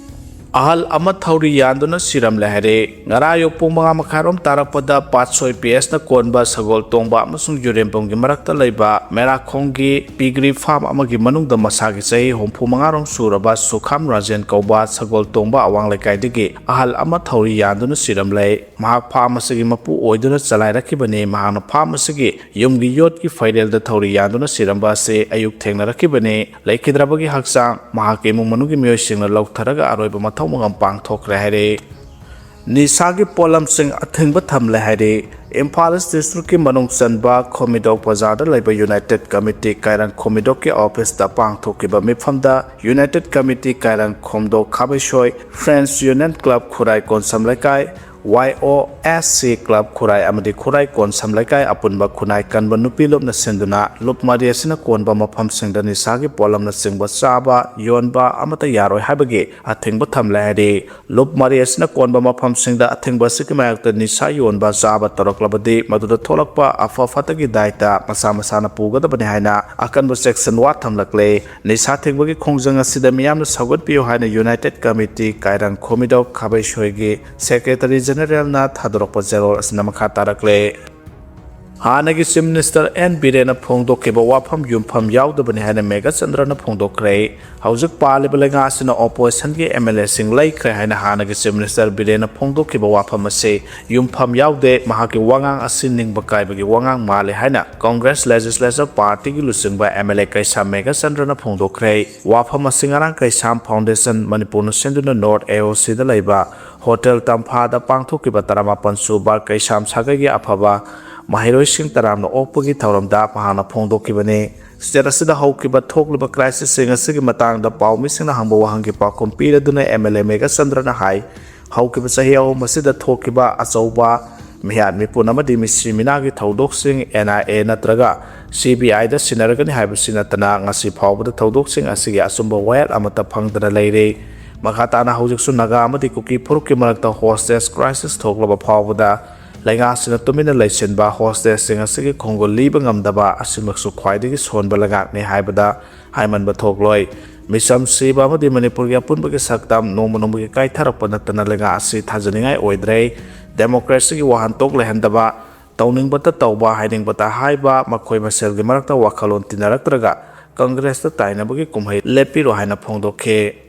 ꯑꯍꯜ ꯑꯃ ꯊꯧꯔꯤ ꯌꯥꯟꯗꯨꯅ ꯁꯤꯔꯝꯂꯦ ꯍꯥꯏꯔꯦ꯫ ꯉꯔꯥꯡ ꯑꯌꯨꯛ ꯄꯨꯡ ꯃꯉꯥ ꯃꯈꯥꯏꯔꯣꯝ ꯇꯥꯔꯛꯄꯗ ꯄꯥꯠꯁꯣꯏ P S ꯅ ꯀꯣꯟꯕ ꯁꯒꯣꯜ ꯇꯣꯡꯕ ꯑꯃꯁꯨꯡ ꯌꯨꯔꯦꯝꯕꯝꯒꯤ ꯃꯔꯛꯇ ꯂꯩꯕ ꯃꯦꯔꯥꯈꯣꯡꯒꯤ piggery farm ꯑꯃꯒꯤ ꯃꯅꯨꯡꯗ ꯃꯁꯥꯒꯤ ꯆꯍꯤ ꯍꯨꯝꯐꯨ ꯃꯉꯥꯔꯣꯝ ꯁꯨꯔꯕ ꯁꯨꯈꯥꯝ ꯔꯥꯖꯦꯟ ꯀꯧꯕ ꯁꯒꯣꯜ ꯇꯣꯡꯕ ꯑꯋꯥꯡ ꯂꯩꯀꯥꯏꯗꯒꯤ ꯑꯍꯜ ꯑꯃ ꯊꯧꯔꯤ ꯌꯥꯟꯗꯨꯅ ꯁꯤꯔꯝꯂꯦ꯫ ꯃꯍꯥꯛ farm ꯑꯁꯤꯒꯤ ꯃꯄꯨ ꯑꯣꯏꯗꯨꯅ ꯆꯂꯥꯏꯔꯛꯈꯤꯕꯅꯤ꯫ ꯃꯍꯥꯛꯅ farm ꯑꯁꯤꯒꯤ ꯌꯨꯝꯒꯤ ꯌꯣꯠꯀꯤ ꯐꯩꯔꯦꯜꯗ ꯊꯧꯔꯤ ꯌꯥꯟꯗꯨꯅ ꯁꯤꯔꯝꯕ ꯑꯁꯤ ꯑꯌꯨꯛ ꯊꯦꯡꯅꯔꯛꯈꯤꯕꯅꯤ꯫ ꯂꯩꯈꯤꯗ꯭ꯔꯕꯒꯤ ꯍꯛꯆꯥꯡ ꯃꯍꯥꯛꯀꯤ ꯏꯃꯨꯡ ꯃꯅꯨꯡꯒꯤ ꯃꯤꯑꯣꯏꯁꯤꯡꯅ ꯂꯧꯊꯔꯒ ꯑꯔꯣꯏꯕ ꯃꯊꯧ ꯃꯉꯝ ꯄꯥꯡꯊꯣꯛꯈ꯭ꯔꯦ ꯍꯥꯏꯔꯦ꯫ ꯅꯤꯁꯥꯒꯤ ꯄꯣꯠꯂꯝꯁꯤꯡ ꯑꯊꯤꯡꯕ ꯊꯝꯂꯦ ꯍꯥꯏꯔꯦ꯫ ꯏꯝꯐꯥꯜ ꯏꯁ ꯗꯤꯁꯇ꯭ꯔꯤꯛꯀꯤ ꯃꯅꯨꯡ ꯆꯟꯕ ꯈꯣꯃꯤꯗꯣꯛ ꯕꯖꯥꯔꯗ ꯂꯩꯕ ꯌꯨꯅꯥꯏꯇꯦꯠ ꯀꯃꯤꯇꯤ ꯀꯥꯏꯔꯪ ꯈꯣꯃꯤꯗꯣꯛꯀꯤ ꯑꯣꯐꯤꯁꯇ ꯄꯥꯡꯊꯣꯛꯈꯤꯕ ꯃꯤꯐꯝꯗ united committee Kairang Khomdok Khabeisoi, Friends Union Club Khurai Konsam Leikai, Y O S C Club ꯈꯨꯔꯥꯏ ꯑꯃꯗꯤ ꯈꯨꯔꯥꯏ ꯀꯣꯟꯁꯝ ꯂꯩꯀꯥꯏ ꯑꯄꯨꯟꯕ ꯈꯨꯟꯅꯥꯏ ꯀꯟꯕ ꯅꯨꯄꯤ ꯂꯨꯞꯅ ꯁꯤꯟꯗꯨꯅ ꯂꯨꯞ ꯃꯔꯤ ꯑꯁꯤꯅ ꯀꯣꯟꯕ ꯃꯐꯝꯁꯤꯡꯗ ꯅꯤꯁꯥꯒꯤ ꯄꯣꯠꯂꯝꯅꯆꯤꯡꯕ ꯆꯥꯕ, ꯌꯣꯟꯕ ꯑꯃꯠꯇ ꯌꯥꯔꯣꯏ ꯍꯥꯏꯕꯒꯤ ꯑꯊꯤꯡꯕ ꯊꯝꯂꯦ ꯍꯥꯏꯔꯤ꯫ ꯂꯨꯞ ꯃꯔꯤ ꯑꯁꯤꯅ ꯀꯣꯟꯕ ꯃꯐꯝꯁꯤꯡꯗ ꯑꯊꯤꯡꯕ ꯑꯁꯤꯒꯤ ꯃꯥꯌꯣꯛꯇ ꯅꯤꯁꯥ ꯌꯣꯟꯕ ꯆꯥꯕ ꯇꯧꯔꯛꯂꯕꯗꯤ ꯃꯗꯨꯗ ꯊꯣꯛꯂꯛꯄ ꯑꯐ ꯐꯠꯇꯒꯤ ꯗꯥꯏꯇ ꯃꯁꯥ ꯃꯁꯥꯅ ꯄꯨꯒꯗꯕꯅꯤ ꯍꯥꯏꯅ ꯑꯀꯟꯕ ꯆꯦꯛꯁꯤꯟꯋꯥ ꯊꯝꯂꯛꯂꯦ꯫ ꯅꯤꯁꯥ ꯊꯤꯡꯕꯒꯤ ꯈꯣꯡꯖꯪ ꯑꯁꯤꯗ ꯃꯤꯌꯥꯝꯅ ꯁꯧꯒꯠꯄꯤꯌꯨ ꯍꯥꯏꯅ ꯌꯨꯅꯥꯏꯇꯦꯠ ꯀꯃꯤꯇꯤ ꯀꯥꯏꯔꯪ ꯈꯣꯃꯤꯗꯧ ꯈꯥꯕꯩꯁꯣꯏꯒꯤ ꯁꯦꯀ꯭ꯔꯦꯇꯔꯤ ꯖꯦꯅꯦꯔꯦꯜꯅ ꯊꯥꯗꯣꯔꯛꯄ ꯆꯦꯔꯣꯜ ꯑꯁꯤꯅ ꯃꯈꯥ ꯇꯥꯔꯛꯂꯦ꯫ ꯍꯥꯟꯅꯒꯤ ꯆꯤꯐ ꯃꯤꯅꯤꯁꯇꯔ ꯑꯦꯟ ꯕꯤꯔꯦꯟꯅ ꯐꯣꯡꯗꯣꯛꯈꯤꯕ ꯋꯥꯐꯝ ꯌꯨꯝꯐꯝ ꯌꯥꯎꯗꯕꯅꯤ ꯍꯥꯏꯅ ꯃꯦꯘꯆꯟꯗ꯭ꯔꯅ ꯐꯣꯡꯗꯣꯛꯈ꯭ꯔꯦ꯫ ꯍꯧꯖꯤꯛ ꯄꯥꯜꯂꯤꯕ ꯂꯩꯉꯥꯛ ꯑꯁꯤꯅ ꯑꯣꯄꯣꯖꯤꯁꯟꯒꯤ ꯑꯦꯝ ꯑꯦꯜ ꯑꯦꯁꯤꯡ ꯂꯩꯈ꯭ꯔꯦ ꯍꯥꯏꯅ ꯍꯥꯟꯅꯒꯤ ꯆꯤꯐ ꯃꯤꯅꯤꯁꯇꯔ ꯕꯤꯔꯦꯟꯅ ꯐꯣꯡꯗꯣꯛꯈꯤꯕ ꯋꯥꯐꯝ ꯑꯁꯤ ꯌꯨꯝꯐꯝ ꯌꯥꯎꯗꯦ, ꯃꯍꯥꯛꯀꯤ ꯋꯥꯉꯥꯡ ꯑꯁꯤ ꯅꯤꯡꯕ ꯀꯥꯏꯕꯒꯤ ꯋꯥꯉꯥꯡ ꯃꯥꯜꯂꯤ ꯍꯥꯏꯅ ꯀꯪꯒ꯭ꯔꯦꯁ ꯂꯦꯖꯤꯁꯂꯦꯆꯔ ꯄꯥꯔꯇꯤꯒꯤ ꯂꯨꯆꯤꯡꯕ ꯑꯦꯝ ꯑꯦꯜ ꯑꯦ ꯀꯩꯁꯥꯝ ꯃꯦꯘꯆꯟꯗ꯭ꯔꯅ ꯐꯣꯡꯗꯣꯛꯈ꯭ꯔꯦ꯫ ꯋꯥꯐꯝ ꯑꯁꯤ ꯉꯔꯥꯡ ꯀꯩꯁꯥꯝ ꯐꯥꯎꯟꯗꯦꯁꯟ ꯃꯅꯤꯄꯨꯔꯅ ꯁꯤꯟꯗꯨꯅ ꯅꯣꯔꯠ ꯑꯦ ꯑꯣ ꯁꯤꯗ ꯂꯩꯕ ꯍꯣꯇꯦꯜ ꯇꯝꯐꯥꯗ ꯄꯥꯡꯊꯣꯛꯈꯤꯕ ꯇꯔꯥꯃꯥꯄꯟ ꯁꯨꯕ ꯀꯩꯁꯥꯝ ꯁꯥꯒꯩꯒꯤ ꯑꯐꯕ ꯃꯍꯩꯔꯣꯏꯁꯤꯡ ꯇꯔꯥꯝꯅ ꯑꯣꯛꯄꯒꯤ ꯊꯧꯔꯝꯗ ꯃꯍꯥꯛꯅ ꯐꯣꯡꯗꯣꯛꯈꯤꯕꯅꯤ꯫ State ꯑꯁꯤꯗ ꯍꯧꯈꯤꯕ ꯊꯣꯛꯂꯤꯕ crisis ꯁꯤꯡ ꯑꯁꯤꯒꯤ ꯃꯇꯥꯡꯗ ꯄꯥꯎꯃꯤꯁꯤꯡꯅ ꯍꯪꯕ ꯋꯥꯍꯪꯒꯤ ꯄꯥꯎꯈꯨꯝ ꯄꯤꯔꯗꯨꯅ M L A ꯃꯦꯘꯆꯟꯗ꯭ꯔꯅ ꯍꯥꯏ, ꯍꯧꯈꯤꯕ ꯆꯍꯤ ꯑꯍꯨꯝ ꯑꯁꯤꯗ ꯊꯣꯛꯈꯤꯕ ꯑꯆꯧꯕ ꯃꯤꯍꯥꯠ ꯃꯤꯄꯨꯟ ꯑꯃꯗꯤ ꯃꯤꯁꯤ ꯃꯤꯅꯥꯒꯤ ꯊꯧꯗꯣꯛꯁꯤꯡ N I A ꯅꯠꯇ꯭ꯔꯒ C B I ꯗ ꯁꯤꯟꯅꯔꯒꯅꯤ ꯍꯥꯏꯕꯁꯤ ꯅꯠꯇꯅ ꯉꯁꯤ ꯐꯥꯎꯕꯗ ꯊꯧꯗꯣꯛꯁꯤꯡ ꯑꯁꯤꯒꯤ ꯑꯆꯨꯝꯕ ꯋꯥꯌꯦꯜ ꯑꯃꯠꯇ ꯐꯪꯗꯅ ꯂꯩꯔꯤ꯫ ꯃꯈꯥ ꯇꯥꯅ ꯍꯧꯖꯤꯛꯁꯨ ꯅꯥꯒꯥ ꯑꯃꯗꯤ ꯀꯨꯀꯤ ꯐꯨꯔꯨꯞꯀꯤ ꯃꯔꯛꯇ hostage crisis ꯊꯣꯛꯂꯕ ꯐꯥꯎꯕꯗ ꯂꯩꯉꯥꯛꯁꯤꯅ ꯇꯨꯃꯤꯟꯅ ꯂꯩꯁꯤꯟꯕ, hostage ꯁꯤꯡ ꯑꯁꯤꯒꯤ ꯈꯣꯡꯒꯨꯜ ꯂꯤꯕ ꯉꯝꯗꯕ ꯑꯁꯤꯃꯛꯁꯨ ꯈ꯭ꯋꯥꯏꯗꯒꯤ ꯁꯣꯟꯕ ꯂꯩꯉꯥꯛꯅꯤ ꯍꯥꯏꯕꯗ ꯍꯥꯏꯃꯟꯕ ꯊꯣꯛꯂꯣꯏ꯫ ꯃꯤꯆꯝ ꯁꯤꯕ ꯑꯃꯗꯤ ꯃꯅꯤꯄꯨꯔꯒꯤ ꯑꯄꯨꯟꯕꯒꯤ ꯁꯛꯇꯝ ꯅꯣꯡꯃ ꯅꯣꯡꯃꯒꯤ ꯀꯥꯏꯊꯔꯛꯄ ꯅꯠꯇꯅ ꯂꯩꯉꯥꯛ ꯑꯁꯤ ꯊꯥꯖꯅꯤꯡꯉꯥꯏ ꯑꯣꯏꯗ꯭ꯔꯦ꯫ Democracy ꯒꯤ ꯋꯥꯍꯟꯊꯣꯛ ꯂꯩꯍꯟꯗꯕ, ꯇꯧꯅꯤꯡꯕꯇ ꯇꯧꯕ, ꯍꯥꯏꯅꯤꯡꯕꯇ ꯍꯥꯏꯕ, ꯃꯈꯣꯏ ꯃꯁꯦꯜꯒꯤ ꯃꯔꯛꯇ ꯋꯥꯈꯜꯂꯣꯟ ꯇꯤꯟꯅꯔꯛꯇ꯭ꯔꯒ Congress ꯇ ꯇꯥꯏꯅꯕꯒꯤ ꯀꯨꯝꯍꯩ ꯂꯦꯞꯄꯤꯔꯣ ꯍꯥꯏꯅ ꯐꯣꯡꯗꯣꯛꯈꯤ꯫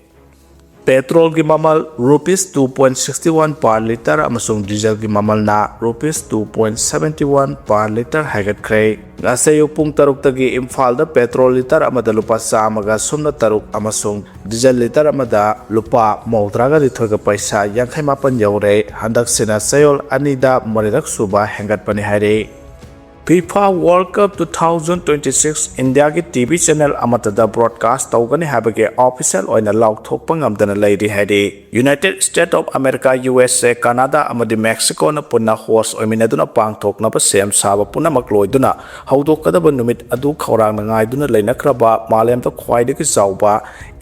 Petrol ꯒꯤ ꯃꯃꯜ rupees two point sixty one per litre ꯑꯃꯁꯨꯡ diesel ꯒꯤ ꯃꯃꯜꯅ rupees two point seventy one per litre ꯍꯥꯏꯒꯠꯈ꯭ꯔꯦ꯫ ꯉꯁꯤ ꯑꯌꯨꯛ ꯄꯨꯡ ꯇꯔꯨꯛꯇꯒꯤ ꯏꯝꯐꯥꯜꯗ petrol litre ꯑꯃꯗ ꯂꯨꯄꯥ ꯆꯥꯝꯃꯒ ꯁꯨꯞꯅ ꯇꯔꯨꯛ ꯑꯃꯁꯨꯡ diesel litre ꯑꯃꯗ ꯂꯨꯄꯥ ꯃꯧꯗ꯭ꯔꯥꯒ ꯅꯤꯊꯣꯏꯒ ꯄꯩꯁꯥ ꯌꯥꯡꯈꯩ ꯃꯥꯄꯟ ꯌꯧꯔꯦ꯫ ꯍꯟꯗꯛꯁꯤꯅ ꯆꯌꯣꯜ ꯑꯅꯤꯗ ꯃꯔꯤꯔꯛ ꯁꯨꯕ ꯍꯦꯟꯒꯠꯄꯅꯤ ꯍꯥꯏꯔꯤ꯫ FIFA World Cup two thousand twenty six India ꯒꯤ T V channel ꯑꯃꯠꯇꯗ broadcast ꯇꯧꯒꯅꯤ ꯍꯥꯏꯕꯒꯤ official ꯑꯣꯏꯅ ꯂꯥꯎꯊꯣꯛꯄ ꯉꯝꯗꯅ ꯂꯩꯔꯤ ꯍꯥꯏꯔꯤ꯫ United States of America, U S A, Canada ꯑꯃꯗꯤ Mexico ꯅ ꯄꯨꯟꯅ host ꯑꯣꯏꯃꯤꯟꯅꯗꯨꯅ ꯄꯥꯡꯊꯣꯛꯅꯕ ꯁꯦꯝ ꯁꯥꯕ ꯄꯨꯝꯅꯃꯛ ꯂꯣꯏꯗꯨꯅ ꯍꯧꯗꯣꯛꯀꯗꯕ ꯅꯨꯃꯤꯠ ꯑꯗꯨ ꯈꯧꯔꯥꯡꯅ ꯉꯥꯏꯗꯨꯅ ꯂꯩꯅꯈ꯭ꯔꯕ ꯃꯥꯂꯦꯝꯗ ꯈ꯭ꯋꯥꯏꯗꯒꯤ ꯆꯥꯎꯕ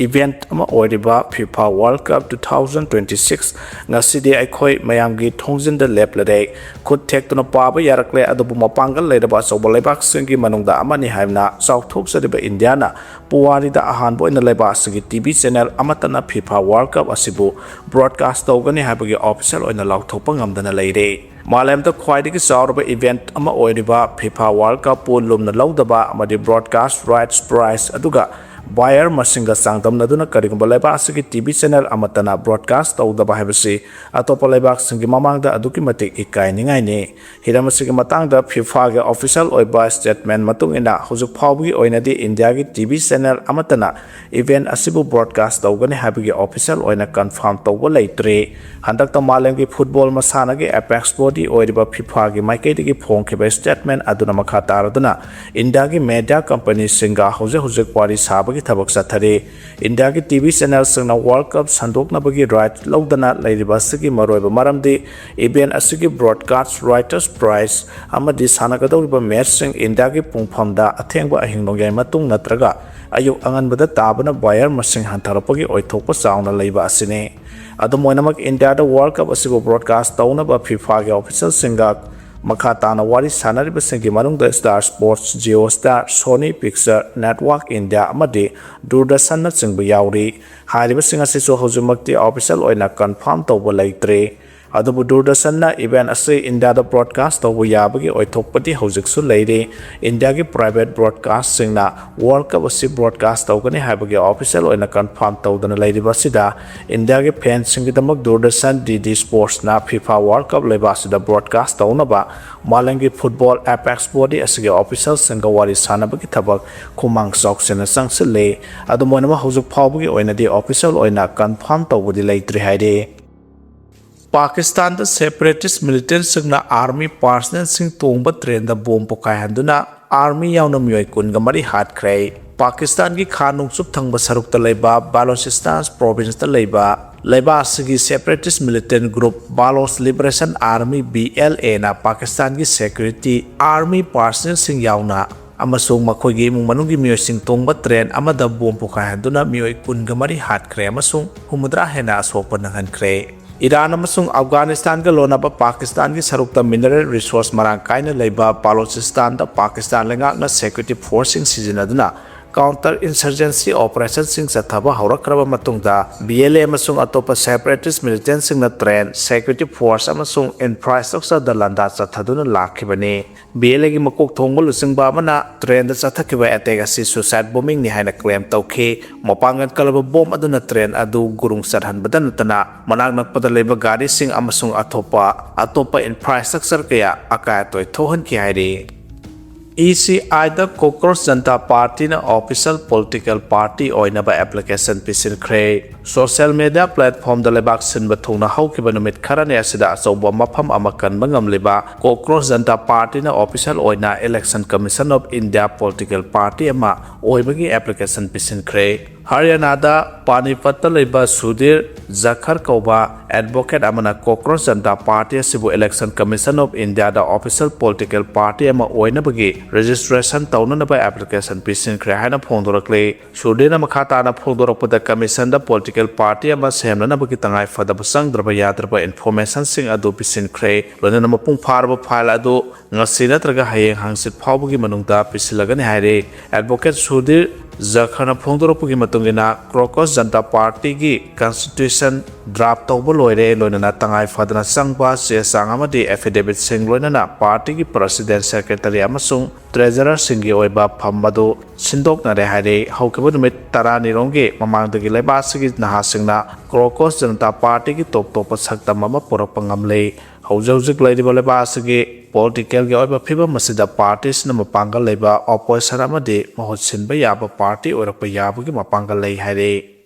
event ꯑꯃ ꯑꯣꯏꯔꯤꯕ FIFA World Cup two thousand twenty six ꯉꯁꯤꯗꯤ ꯑꯩꯈꯣꯏ ꯃꯌꯥꯝꯒꯤ ꯊꯣꯡꯖꯤꯟꯗ ꯂꯦꯞꯂꯔꯦ꯫ ꯈꯨꯠ ꯊꯦꯛꯇꯨꯅ ꯄꯥꯕ ꯌꯥꯔꯛꯂꯦ, ꯑꯗꯨꯕꯨ ꯃꯄꯥꯡꯒꯜ ꯂꯩꯔꯕ ꯑꯆꯧꯕ ꯂꯩꯕꯥꯛꯁꯤꯡꯒꯤ ꯃꯅꯨꯡꯗ ꯑꯃꯅꯤ ꯍꯥꯏꯅ ꯆꯥꯎꯊꯣꯛꯆꯔꯤꯕ ꯏꯟꯗꯤꯌꯥꯅ ꯄꯨꯋꯥꯔꯤꯗ ꯑꯍꯥꯟꯕ ꯑꯣꯏꯅ ꯂꯩꯕꯥꯛ ꯑꯁꯤꯒꯤ T V channel ꯑꯃꯠꯇꯅ FIFA World Cup ꯑꯁꯤꯕꯨ broadcast ꯇꯧꯒꯅꯤ ꯍꯥꯏꯕꯒꯤ official ꯑꯣꯏꯅ ꯂꯥꯎꯊꯣꯛꯄ ꯉꯝꯗꯅ ꯂꯩꯔꯦ꯫ ꯃꯥꯂꯦꯝꯗ ꯈ꯭ꯋꯥꯏꯗꯒꯤ ꯆꯥꯎꯔꯕ event ꯑꯃ ꯑꯣꯏꯔꯤꯕ FIFA World Cup ꯄꯨ ꯂꯨꯝꯅ ꯂꯧꯗꯕ ꯑꯃꯗꯤ broadcast rights price ꯑꯗꯨꯒ Buyer ꯃꯁꯤꯡꯒ ꯆꯥꯡꯗꯝꯅꯗꯨꯅ ꯀꯔꯤꯒꯨꯝꯕ ꯂꯩꯕꯥꯛ ꯑꯁꯤꯒꯤ ꯇꯤ ꯚꯤ ꯆꯦꯅꯦꯜ ꯑꯃꯠꯇꯅ ꯕ꯭ꯔꯣꯗꯀꯥꯁ ꯇꯧꯗꯕ ꯍꯥꯏꯕꯁꯤ ꯑꯇꯣꯞꯄ ꯂꯩꯕꯥꯛꯁꯤꯡꯒꯤ ꯃꯃꯥꯡꯗ ꯑꯗꯨꯛꯀꯤ ꯃꯇꯤꯛ ꯏꯀꯥꯏꯅꯤꯡꯉꯥꯏꯅꯤ꯫ ꯍꯤꯔꯝ ꯑꯁꯤꯒꯤ ꯃꯇꯥꯡꯗ ꯐꯤꯐꯥꯒꯤ ꯑꯣꯐꯤꯁꯤꯌꯦꯜ ꯑꯣꯏꯕ ꯁ꯭ꯇꯦꯠꯃꯦꯟ ꯃꯇꯨꯡ ꯏꯟꯅ, ꯍꯧꯖꯤꯛ ꯐꯥꯎꯕꯒꯤ ꯑꯣꯏꯅꯗꯤ ꯏꯟꯗꯤꯌꯥꯒꯤ ꯇꯤ ꯚꯤ ꯆꯦꯅꯦꯜ ꯑꯃꯠꯇꯅ ꯏꯚꯦꯟꯠ ꯑꯁꯤꯕꯨ ꯕ꯭ꯔꯣꯗꯀꯥꯁ ꯇꯧꯒꯅꯤ ꯍꯥꯏꯕꯒꯤ ꯑꯣꯐꯤꯁꯤꯌꯦꯜ ꯑꯣꯏꯅ ꯀꯟꯐꯥꯔꯝ ꯇꯧꯕ ꯂꯩꯇ꯭ꯔꯤ꯫ ꯍꯟꯗꯛꯇ ꯃꯥꯂꯦꯝꯒꯤ ꯐꯨꯠꯕꯣꯜ ꯃꯁꯥꯟꯅꯒꯤ ꯑꯦꯄꯦꯛꯁ ꯕꯣꯗꯤ ꯑꯣꯏꯔꯤꯕ ꯐꯤꯐꯥꯒꯤ ꯃꯥꯏꯀꯩꯗꯒꯤ ꯐꯣꯡꯈꯤꯕ ꯁ꯭ꯇꯦꯠꯃꯦꯟ ꯑꯗꯨꯅ ꯃꯈꯥ ꯇꯥꯔꯗꯨꯅ ꯏꯟꯗꯤꯌꯥꯒꯤ ꯃꯦꯗꯤꯌꯥ ꯀꯝꯄꯅꯤꯁꯤꯡꯒ ꯍꯧꯖꯤꯛ ꯍꯧꯖꯤꯛ ꯋꯥꯔꯤ ꯁꯥꯕꯒꯤ ꯊꯕꯛ ꯆꯠꯊꯔꯤ꯫ ꯏꯟꯗꯤꯌꯥꯒꯤ ꯇꯤ ꯚꯤ ꯆꯦꯅꯦꯜꯁꯤꯡꯅ ꯋꯥꯔꯜ ꯀꯞ ꯁꯟꯗꯣꯛꯅꯕꯒꯤ ꯔꯥꯏꯠ ꯂꯧꯗꯅ ꯂꯩꯔꯤꯕ ꯑꯁꯤꯒꯤ ꯃꯔꯨꯑꯣꯏꯕ ꯃꯔꯝꯗꯤ ꯏꯚꯦꯟꯠ ꯑꯁꯤꯒꯤ ꯕ꯭ꯔꯣꯗꯀꯥꯁ ꯔꯥꯏꯇꯔꯁ ꯄ꯭ꯔꯥꯏꯖ ꯑꯃꯗꯤ ꯁꯥꯟꯅꯒꯗꯧꯔꯤꯕ ꯃꯦꯆꯁꯤꯡ ꯏꯟꯗꯤꯌꯥꯒꯤ ꯄꯨꯡꯐꯝꯗ ꯑꯊꯦꯡꯕ ꯑꯍꯤꯡ ꯅꯣꯡꯌꯥꯏ ꯃꯇꯨꯡ ꯅꯠꯇ꯭ꯔꯒ ꯑꯌꯨꯛ ꯑꯉꯟꯕꯗ ꯇꯥꯕꯅ ꯕꯥꯌꯔ ꯃꯁꯤꯡ ꯍꯟꯊꯔꯛꯄꯒꯤ ꯑꯣꯏꯊꯣꯛꯄ ꯆꯥꯎꯅ ꯂꯩꯕ ꯑꯁꯤꯅꯤ꯫ ꯑꯗꯨꯝ ꯑꯣꯏꯅꯃꯛ, ꯏꯟꯗꯤꯌꯥꯗ ꯋꯥꯔꯜ ꯀꯞ ꯑꯁꯤꯕꯨ ꯕ꯭ꯔꯣꯗꯀꯥꯁ ꯇꯧꯅꯕ ꯐꯤꯐꯥꯒꯤ ꯑꯣꯐꯤꯁꯤꯌꯦꯜꯁꯤꯡꯒ ꯃꯈꯥ ꯇꯥꯅ ꯋꯥꯔꯤ ꯁꯥꯟꯅꯔꯤꯕꯁꯤꯡꯒꯤ ꯃꯅꯨꯡꯗ star sports, Jio star, Sony picture network India ꯑꯃꯗꯤ ꯗꯨꯔꯗꯔꯁꯟꯅꯆꯤꯡꯕ ꯌꯥꯎꯔꯤ꯫ ꯍꯥꯏꯔꯤꯕꯁꯤꯡ ꯑꯁꯤꯁꯨ ꯍꯧꯖꯤꯛꯃꯛꯇꯤ ꯑꯣꯐꯤꯁꯤꯌꯦꯜ ꯑꯣꯏꯅ ꯀꯟꯐꯥꯔꯝ ꯇꯧꯕ ꯂꯩꯇ꯭ꯔꯤ꯫ ꯑꯗꯨꯕꯨ ꯗꯨꯔꯗꯔꯁꯟꯅ ꯏꯚꯦꯟꯠ ꯑꯁꯤ ꯏꯟꯗꯤꯌꯥꯗ ꯕ꯭ꯔꯣꯗꯀꯥꯁ ꯇꯧꯕ ꯌꯥꯕꯒꯤ ꯑꯣꯏꯊꯣꯛꯄꯗꯤ ꯍꯧꯖꯤꯛꯁꯨ ꯂꯩꯔꯤ꯫ ꯏꯟꯗꯤꯌꯥꯒꯤ ꯄ꯭ꯔꯥꯏꯚꯦꯠ ꯕ꯭ꯔꯣꯗꯀꯥꯁꯁꯤꯡꯅ ꯋꯥꯔꯜ ꯀꯞ ꯑꯁꯤ ꯕ꯭ꯔꯣꯗꯀꯥꯁ ꯇꯧꯒꯅꯤ ꯍꯥꯏꯕꯒꯤ ꯑꯣꯐꯤꯁꯤꯌꯦꯜ ꯑꯣꯏꯅ ꯀꯟꯐꯥꯔꯝ ꯇꯧꯗꯅ ꯂꯩꯔꯤꯕ ꯑꯁꯤꯗ ꯏꯟꯗꯤꯌꯥꯒꯤ ꯐꯦꯟꯁꯤꯡꯒꯤꯗꯃꯛ ꯗꯨꯔꯗꯔꯁꯟ ꯗꯤ ꯗꯤ ꯁ꯭ꯄꯣꯔꯠꯁꯅ ꯐꯤꯐꯥ ꯋꯥꯔꯜ ꯀꯞ ꯂꯩꯕꯥꯛ ꯑꯁꯤꯗ ꯕ꯭ꯔꯣꯗꯀꯥꯁ ꯇꯧꯅꯕ ꯃꯥꯂꯦꯝꯒꯤ ꯐꯨꯠꯕꯣꯜ ꯑꯦꯄꯦꯛꯁ ꯕꯣꯗꯤ ꯑꯁꯤꯒꯤ ꯑꯣꯐꯤꯁꯤꯌꯦꯜꯁꯤꯡꯒ ꯋꯥꯔꯤ ꯁꯥꯟꯅꯕꯒꯤ ꯊꯕꯛ ꯈꯨꯃꯥꯡ ꯆꯥꯎꯁꯤꯟꯅ ꯆꯪꯁꯤꯜꯂꯤ꯫ ꯑꯗꯨꯝ ꯑꯣꯏꯅꯃꯛ, ꯍꯧꯖꯤꯛ ꯐꯥꯎꯕꯒꯤ ꯑꯣꯏꯅꯗꯤ ꯑꯣꯐꯤꯁꯤꯌꯦꯜ ꯑꯣꯏꯅ ꯀꯟꯐꯥꯔꯝ ꯇꯧꯕꯗꯤ ꯂꯩꯇ꯭ꯔꯤ ꯍꯥꯏꯔꯤ꯫ ꯄꯥꯀꯤꯁꯇꯥꯟꯗ ꯁꯦꯄꯔꯦꯇꯤꯁ ꯃꯤꯂꯤꯇꯦꯟꯠꯁꯤꯡꯅ ꯑꯥꯔꯃꯤ ꯄꯥꯔꯁꯅꯦꯜꯁꯤꯡ ꯇꯣꯡꯕ ꯇ꯭ꯔꯦꯟꯗ ꯕꯣꯝ ꯄꯣꯈꯥꯏꯍꯟꯗꯨꯅ ꯑꯥꯔꯃꯤ ꯌꯥꯎꯅ ꯃꯤꯑꯣꯏ ꯀꯨꯟꯒ ꯃꯔꯤ ꯍꯥꯠꯈ꯭ꯔꯦ꯫ ꯄꯥꯀꯤꯁꯇꯥꯟꯒꯤ ꯈꯥ ꯅꯣꯡꯆꯨꯞ ꯊꯪꯕ ꯁꯔꯨꯛꯇ ꯂꯩꯕ ꯕꯥꯂꯣꯆꯤꯁꯇꯥꯟ ꯄ꯭ꯔꯣꯚꯤꯟꯁꯇ ꯂꯩꯕ ꯂꯩꯕꯥꯛ ꯑꯁꯤꯒꯤ separatist militant group Baloch liberation army, B L ꯑꯦꯅ, ꯄꯥꯀꯤꯁꯇꯥꯟꯒꯤ ꯁꯦꯀ꯭ꯌꯨꯔꯤꯇꯤ ꯑꯥꯔꯃꯤ ꯄꯥꯔꯁꯅꯦꯜꯁꯤꯡ ꯌꯥꯎꯅ ꯑꯃꯁꯨꯡ ꯃꯈꯣꯏꯒꯤ ꯏꯃꯨꯡ ꯃꯅꯨꯡꯒꯤ ꯃꯤꯑꯣꯏꯁꯤꯡ ꯇꯣꯡꯕ ꯇ꯭ꯔꯦꯟ ꯑꯃꯗ ꯕꯣꯝ ꯄꯣꯈꯥꯏꯍꯟꯗꯨꯅ ꯃꯤꯑꯣꯏ ꯀꯨꯟꯒ ꯃꯔꯤ ꯍꯥꯠꯈ꯭ꯔꯦ ꯑꯃꯁꯨꯡ ꯍꯨꯝꯐꯨꯇꯔꯥ ꯍꯦꯟꯅ ꯑꯁꯣꯛꯄ ꯅꯪꯍꯟꯈ꯭ꯔꯦ꯫ ꯏꯔꯥꯟ ꯑꯃꯁꯨꯡ ꯑꯐꯒꯥꯅꯤꯁꯇꯥꯟꯒ ꯂꯣꯟꯅꯕ ꯄꯥꯀꯤꯁꯇꯥꯟꯒꯤ ꯁꯔꯨꯛꯇ ꯃꯤꯅꯔꯦꯜ ꯔꯤꯁꯣꯔꯁ ꯃꯔꯥꯡ ꯀꯥꯏꯅ ꯂꯩꯕ ꯕꯥꯂꯣꯆꯤꯁꯇꯥꯟꯗ ꯄꯥꯀꯤꯁꯇꯥꯟ ꯂꯩꯉꯥꯛꯅ ꯁꯦꯀ꯭ꯌꯨꯔꯤꯇꯤ ꯐꯣꯔꯁꯁꯤꯡ ꯁꯤꯖꯤꯟꯅꯗꯨꯅ Counter insurgency operationꯁꯤꯡ ꯆꯠꯊꯕ ꯍꯧꯔꯛꯈ꯭ꯔꯕ ꯃꯇꯨꯡꯗ, B L A ꯑꯃꯁꯨꯡ ꯑꯇꯣꯞꯄ separatist militantꯁꯤꯡꯅ train, security force ꯑꯃꯁꯨꯡ infrastructureꯗ ꯂꯥꯟꯗꯥ ꯆꯠꯊꯗꯨꯅ ꯂꯥꯛꯈꯤꯕꯅꯤ꯫ B L Aꯒꯤ ꯃꯀꯣꯛ ꯊꯣꯡꯕ ꯂꯨꯆꯤꯡꯕ ꯑꯃꯅ trainꯗ ꯆꯠꯊꯈꯤꯕ attack ꯑꯁꯤ suicide bombingꯅꯤ ꯍꯥꯏꯅ claim ꯇꯧꯈꯤ꯫ ꯃꯄꯥꯡꯒꯜ ꯀꯜꯂꯕ bomb ꯑꯗꯨꯅ train ꯑꯗꯨ ꯒꯨꯔꯨꯡ ꯆꯠꯍꯟꯕꯗ ꯅꯠꯇꯅ, ꯃꯅꯥꯛ ꯅꯛꯄꯗ ꯂꯩꯕ ꯒꯥꯔꯤꯁꯤꯡ ꯑꯃꯁꯨꯡ ꯑꯇꯣꯞꯄ, ꯑꯇꯣꯞꯄ infrastructure ꯀꯌꯥ ꯑꯀꯥꯏ ꯑꯇꯣꯏ ꯊꯣꯛꯍꯟꯈꯤ ꯍꯥꯏꯔꯤ꯫ E C Iꯗ Cockroach Janta Partyꯅ official political party ꯑꯣꯏꯅꯕ application ꯄꯤꯁꯤꯟꯈ꯭ꯔꯦ꯫ Social media platformꯗ ꯂꯩꯕꯥꯛ ꯁꯤꯟꯕ ꯊꯨꯡꯅ ꯍꯧꯈꯤꯕ ꯅꯨꯃꯤꯠ ꯈꯔꯅꯤ ꯑꯁꯤꯗ ꯑꯆꯧꯕ ꯃꯐꯝ ꯑꯃ ꯀꯟꯕ ꯉꯝꯂꯤꯕ Cockroach Janta Partyꯅ official ꯑꯣꯏꯅ Election Commission of India political party ꯑꯃ ꯑꯣꯏꯕꯒꯤ application ꯄꯤꯁꯤꯟꯈ꯭ꯔꯦ꯫ ꯍꯔꯤꯌꯥꯅꯥꯗ ꯄꯥꯅꯤꯄꯠꯇ ꯂꯩꯕ ꯁꯨꯙꯤꯔ ꯖꯈꯔ ꯀꯧꯕ advocate ꯑꯃꯅ Cockroach Janta Party ꯑꯁꯤꯕꯨ Election Commission of Indiaꯗ official political party ꯑꯃ ꯑꯣꯏꯅꯕꯒꯤ registration ꯇꯧꯅꯅꯕ application ꯄꯤꯁꯤꯟꯈ꯭ꯔꯦ ꯍꯥꯏꯅ ꯐꯣꯡꯗꯣꯔꯛꯂꯤ꯫ ꯁꯨꯙꯤꯔꯅ ꯃꯈꯥ ꯇꯥꯅ ꯐꯣꯡꯗꯣꯔꯛꯄꯗ, commissionꯗ political party ꯑꯃ ꯁꯦꯝꯅꯅꯕꯒꯤ ꯇꯉꯥꯏ ꯐꯗꯕ ꯆꯪꯗ꯭ꯔꯕ ꯌꯥꯗ꯭ꯔꯕ informationꯁꯤꯡ ꯑꯗꯨ ꯄꯤꯁꯤꯟꯈ꯭ꯔꯦ, ꯂꯣꯏꯅꯅ ꯃꯄꯨꯡ ꯐꯥꯔꯕ file ꯑꯗꯨ ꯉꯁꯤ ꯅꯠꯇ꯭ꯔꯒ ꯍꯌꯦꯡ ꯍꯪꯆꯤꯠ ꯐꯥꯎꯕꯒꯤ ꯃꯅꯨꯡꯗ ꯄꯤꯁꯤꯜꯂꯒꯅꯤ ꯍꯥꯏꯔꯦ꯫ Advocate ꯁꯨꯙꯤꯔ ꯖꯈꯔꯅ ꯐꯣꯡꯗꯣꯔꯛꯄꯒꯤ ꯃꯇꯨꯡ ꯏꯟꯅ, Cockroach Janta Partyꯒꯤ constitution draft ꯇꯧꯕ ꯂꯣꯏꯔꯦ, ꯂꯣꯏꯅꯅ ꯇꯉꯥꯏ ꯐꯗꯅ ꯆꯪꯕ ꯆꯦ ꯆꯥꯡ ꯑꯃꯗꯤ affidavitꯁꯤꯡ, ꯂꯣꯏꯅꯅ partyꯒꯤ president, secretary ꯑꯃꯁꯨꯡ treasurerꯁꯤꯡꯒꯤ ꯑꯣꯏꯕ ꯐꯝ ꯑꯗꯨ ꯁꯤꯟꯗꯣꯛꯅꯔꯦ ꯍꯥꯏꯔꯦ꯫ ꯍꯧꯈꯤꯕ ꯅꯨꯃꯤꯠ ꯇꯔꯥꯅꯤꯔꯣꯝꯒꯤ ꯃꯃꯥꯡꯗꯒꯤ ꯂꯩꯕꯥꯛ ꯑꯁꯤꯒꯤ ꯅꯍꯥꯁꯤꯡꯅ Cockroach Janta Partyꯒꯤ top ꯇꯣꯞꯄ ꯁꯛꯇꯝ ꯑꯃ ꯄꯨꯔꯛꯄ ꯉꯝꯂꯦ꯫ ꯍꯧꯖꯤꯛ ꯍꯧꯖꯤꯛ ꯂꯩꯔꯤꯕ ꯂꯩꯕꯥꯛ ꯑꯁꯤꯒꯤ politicalꯒꯤ ꯑꯣꯏꯕ ꯐꯤꯕꯝ ꯑꯁꯤꯗ partyꯁꯤꯅ ꯃꯄꯥꯡꯒꯜ ꯂꯩꯕ opposition ꯑꯃꯗꯤ ꯃꯍꯨꯠ ꯁꯤꯟꯕ ꯌꯥꯕ party ꯑꯣꯏꯔꯛꯄ ꯌꯥꯕꯒꯤ ꯃꯄꯥꯡꯒꯜ ꯂꯩ ꯍꯥꯏꯔꯦ꯫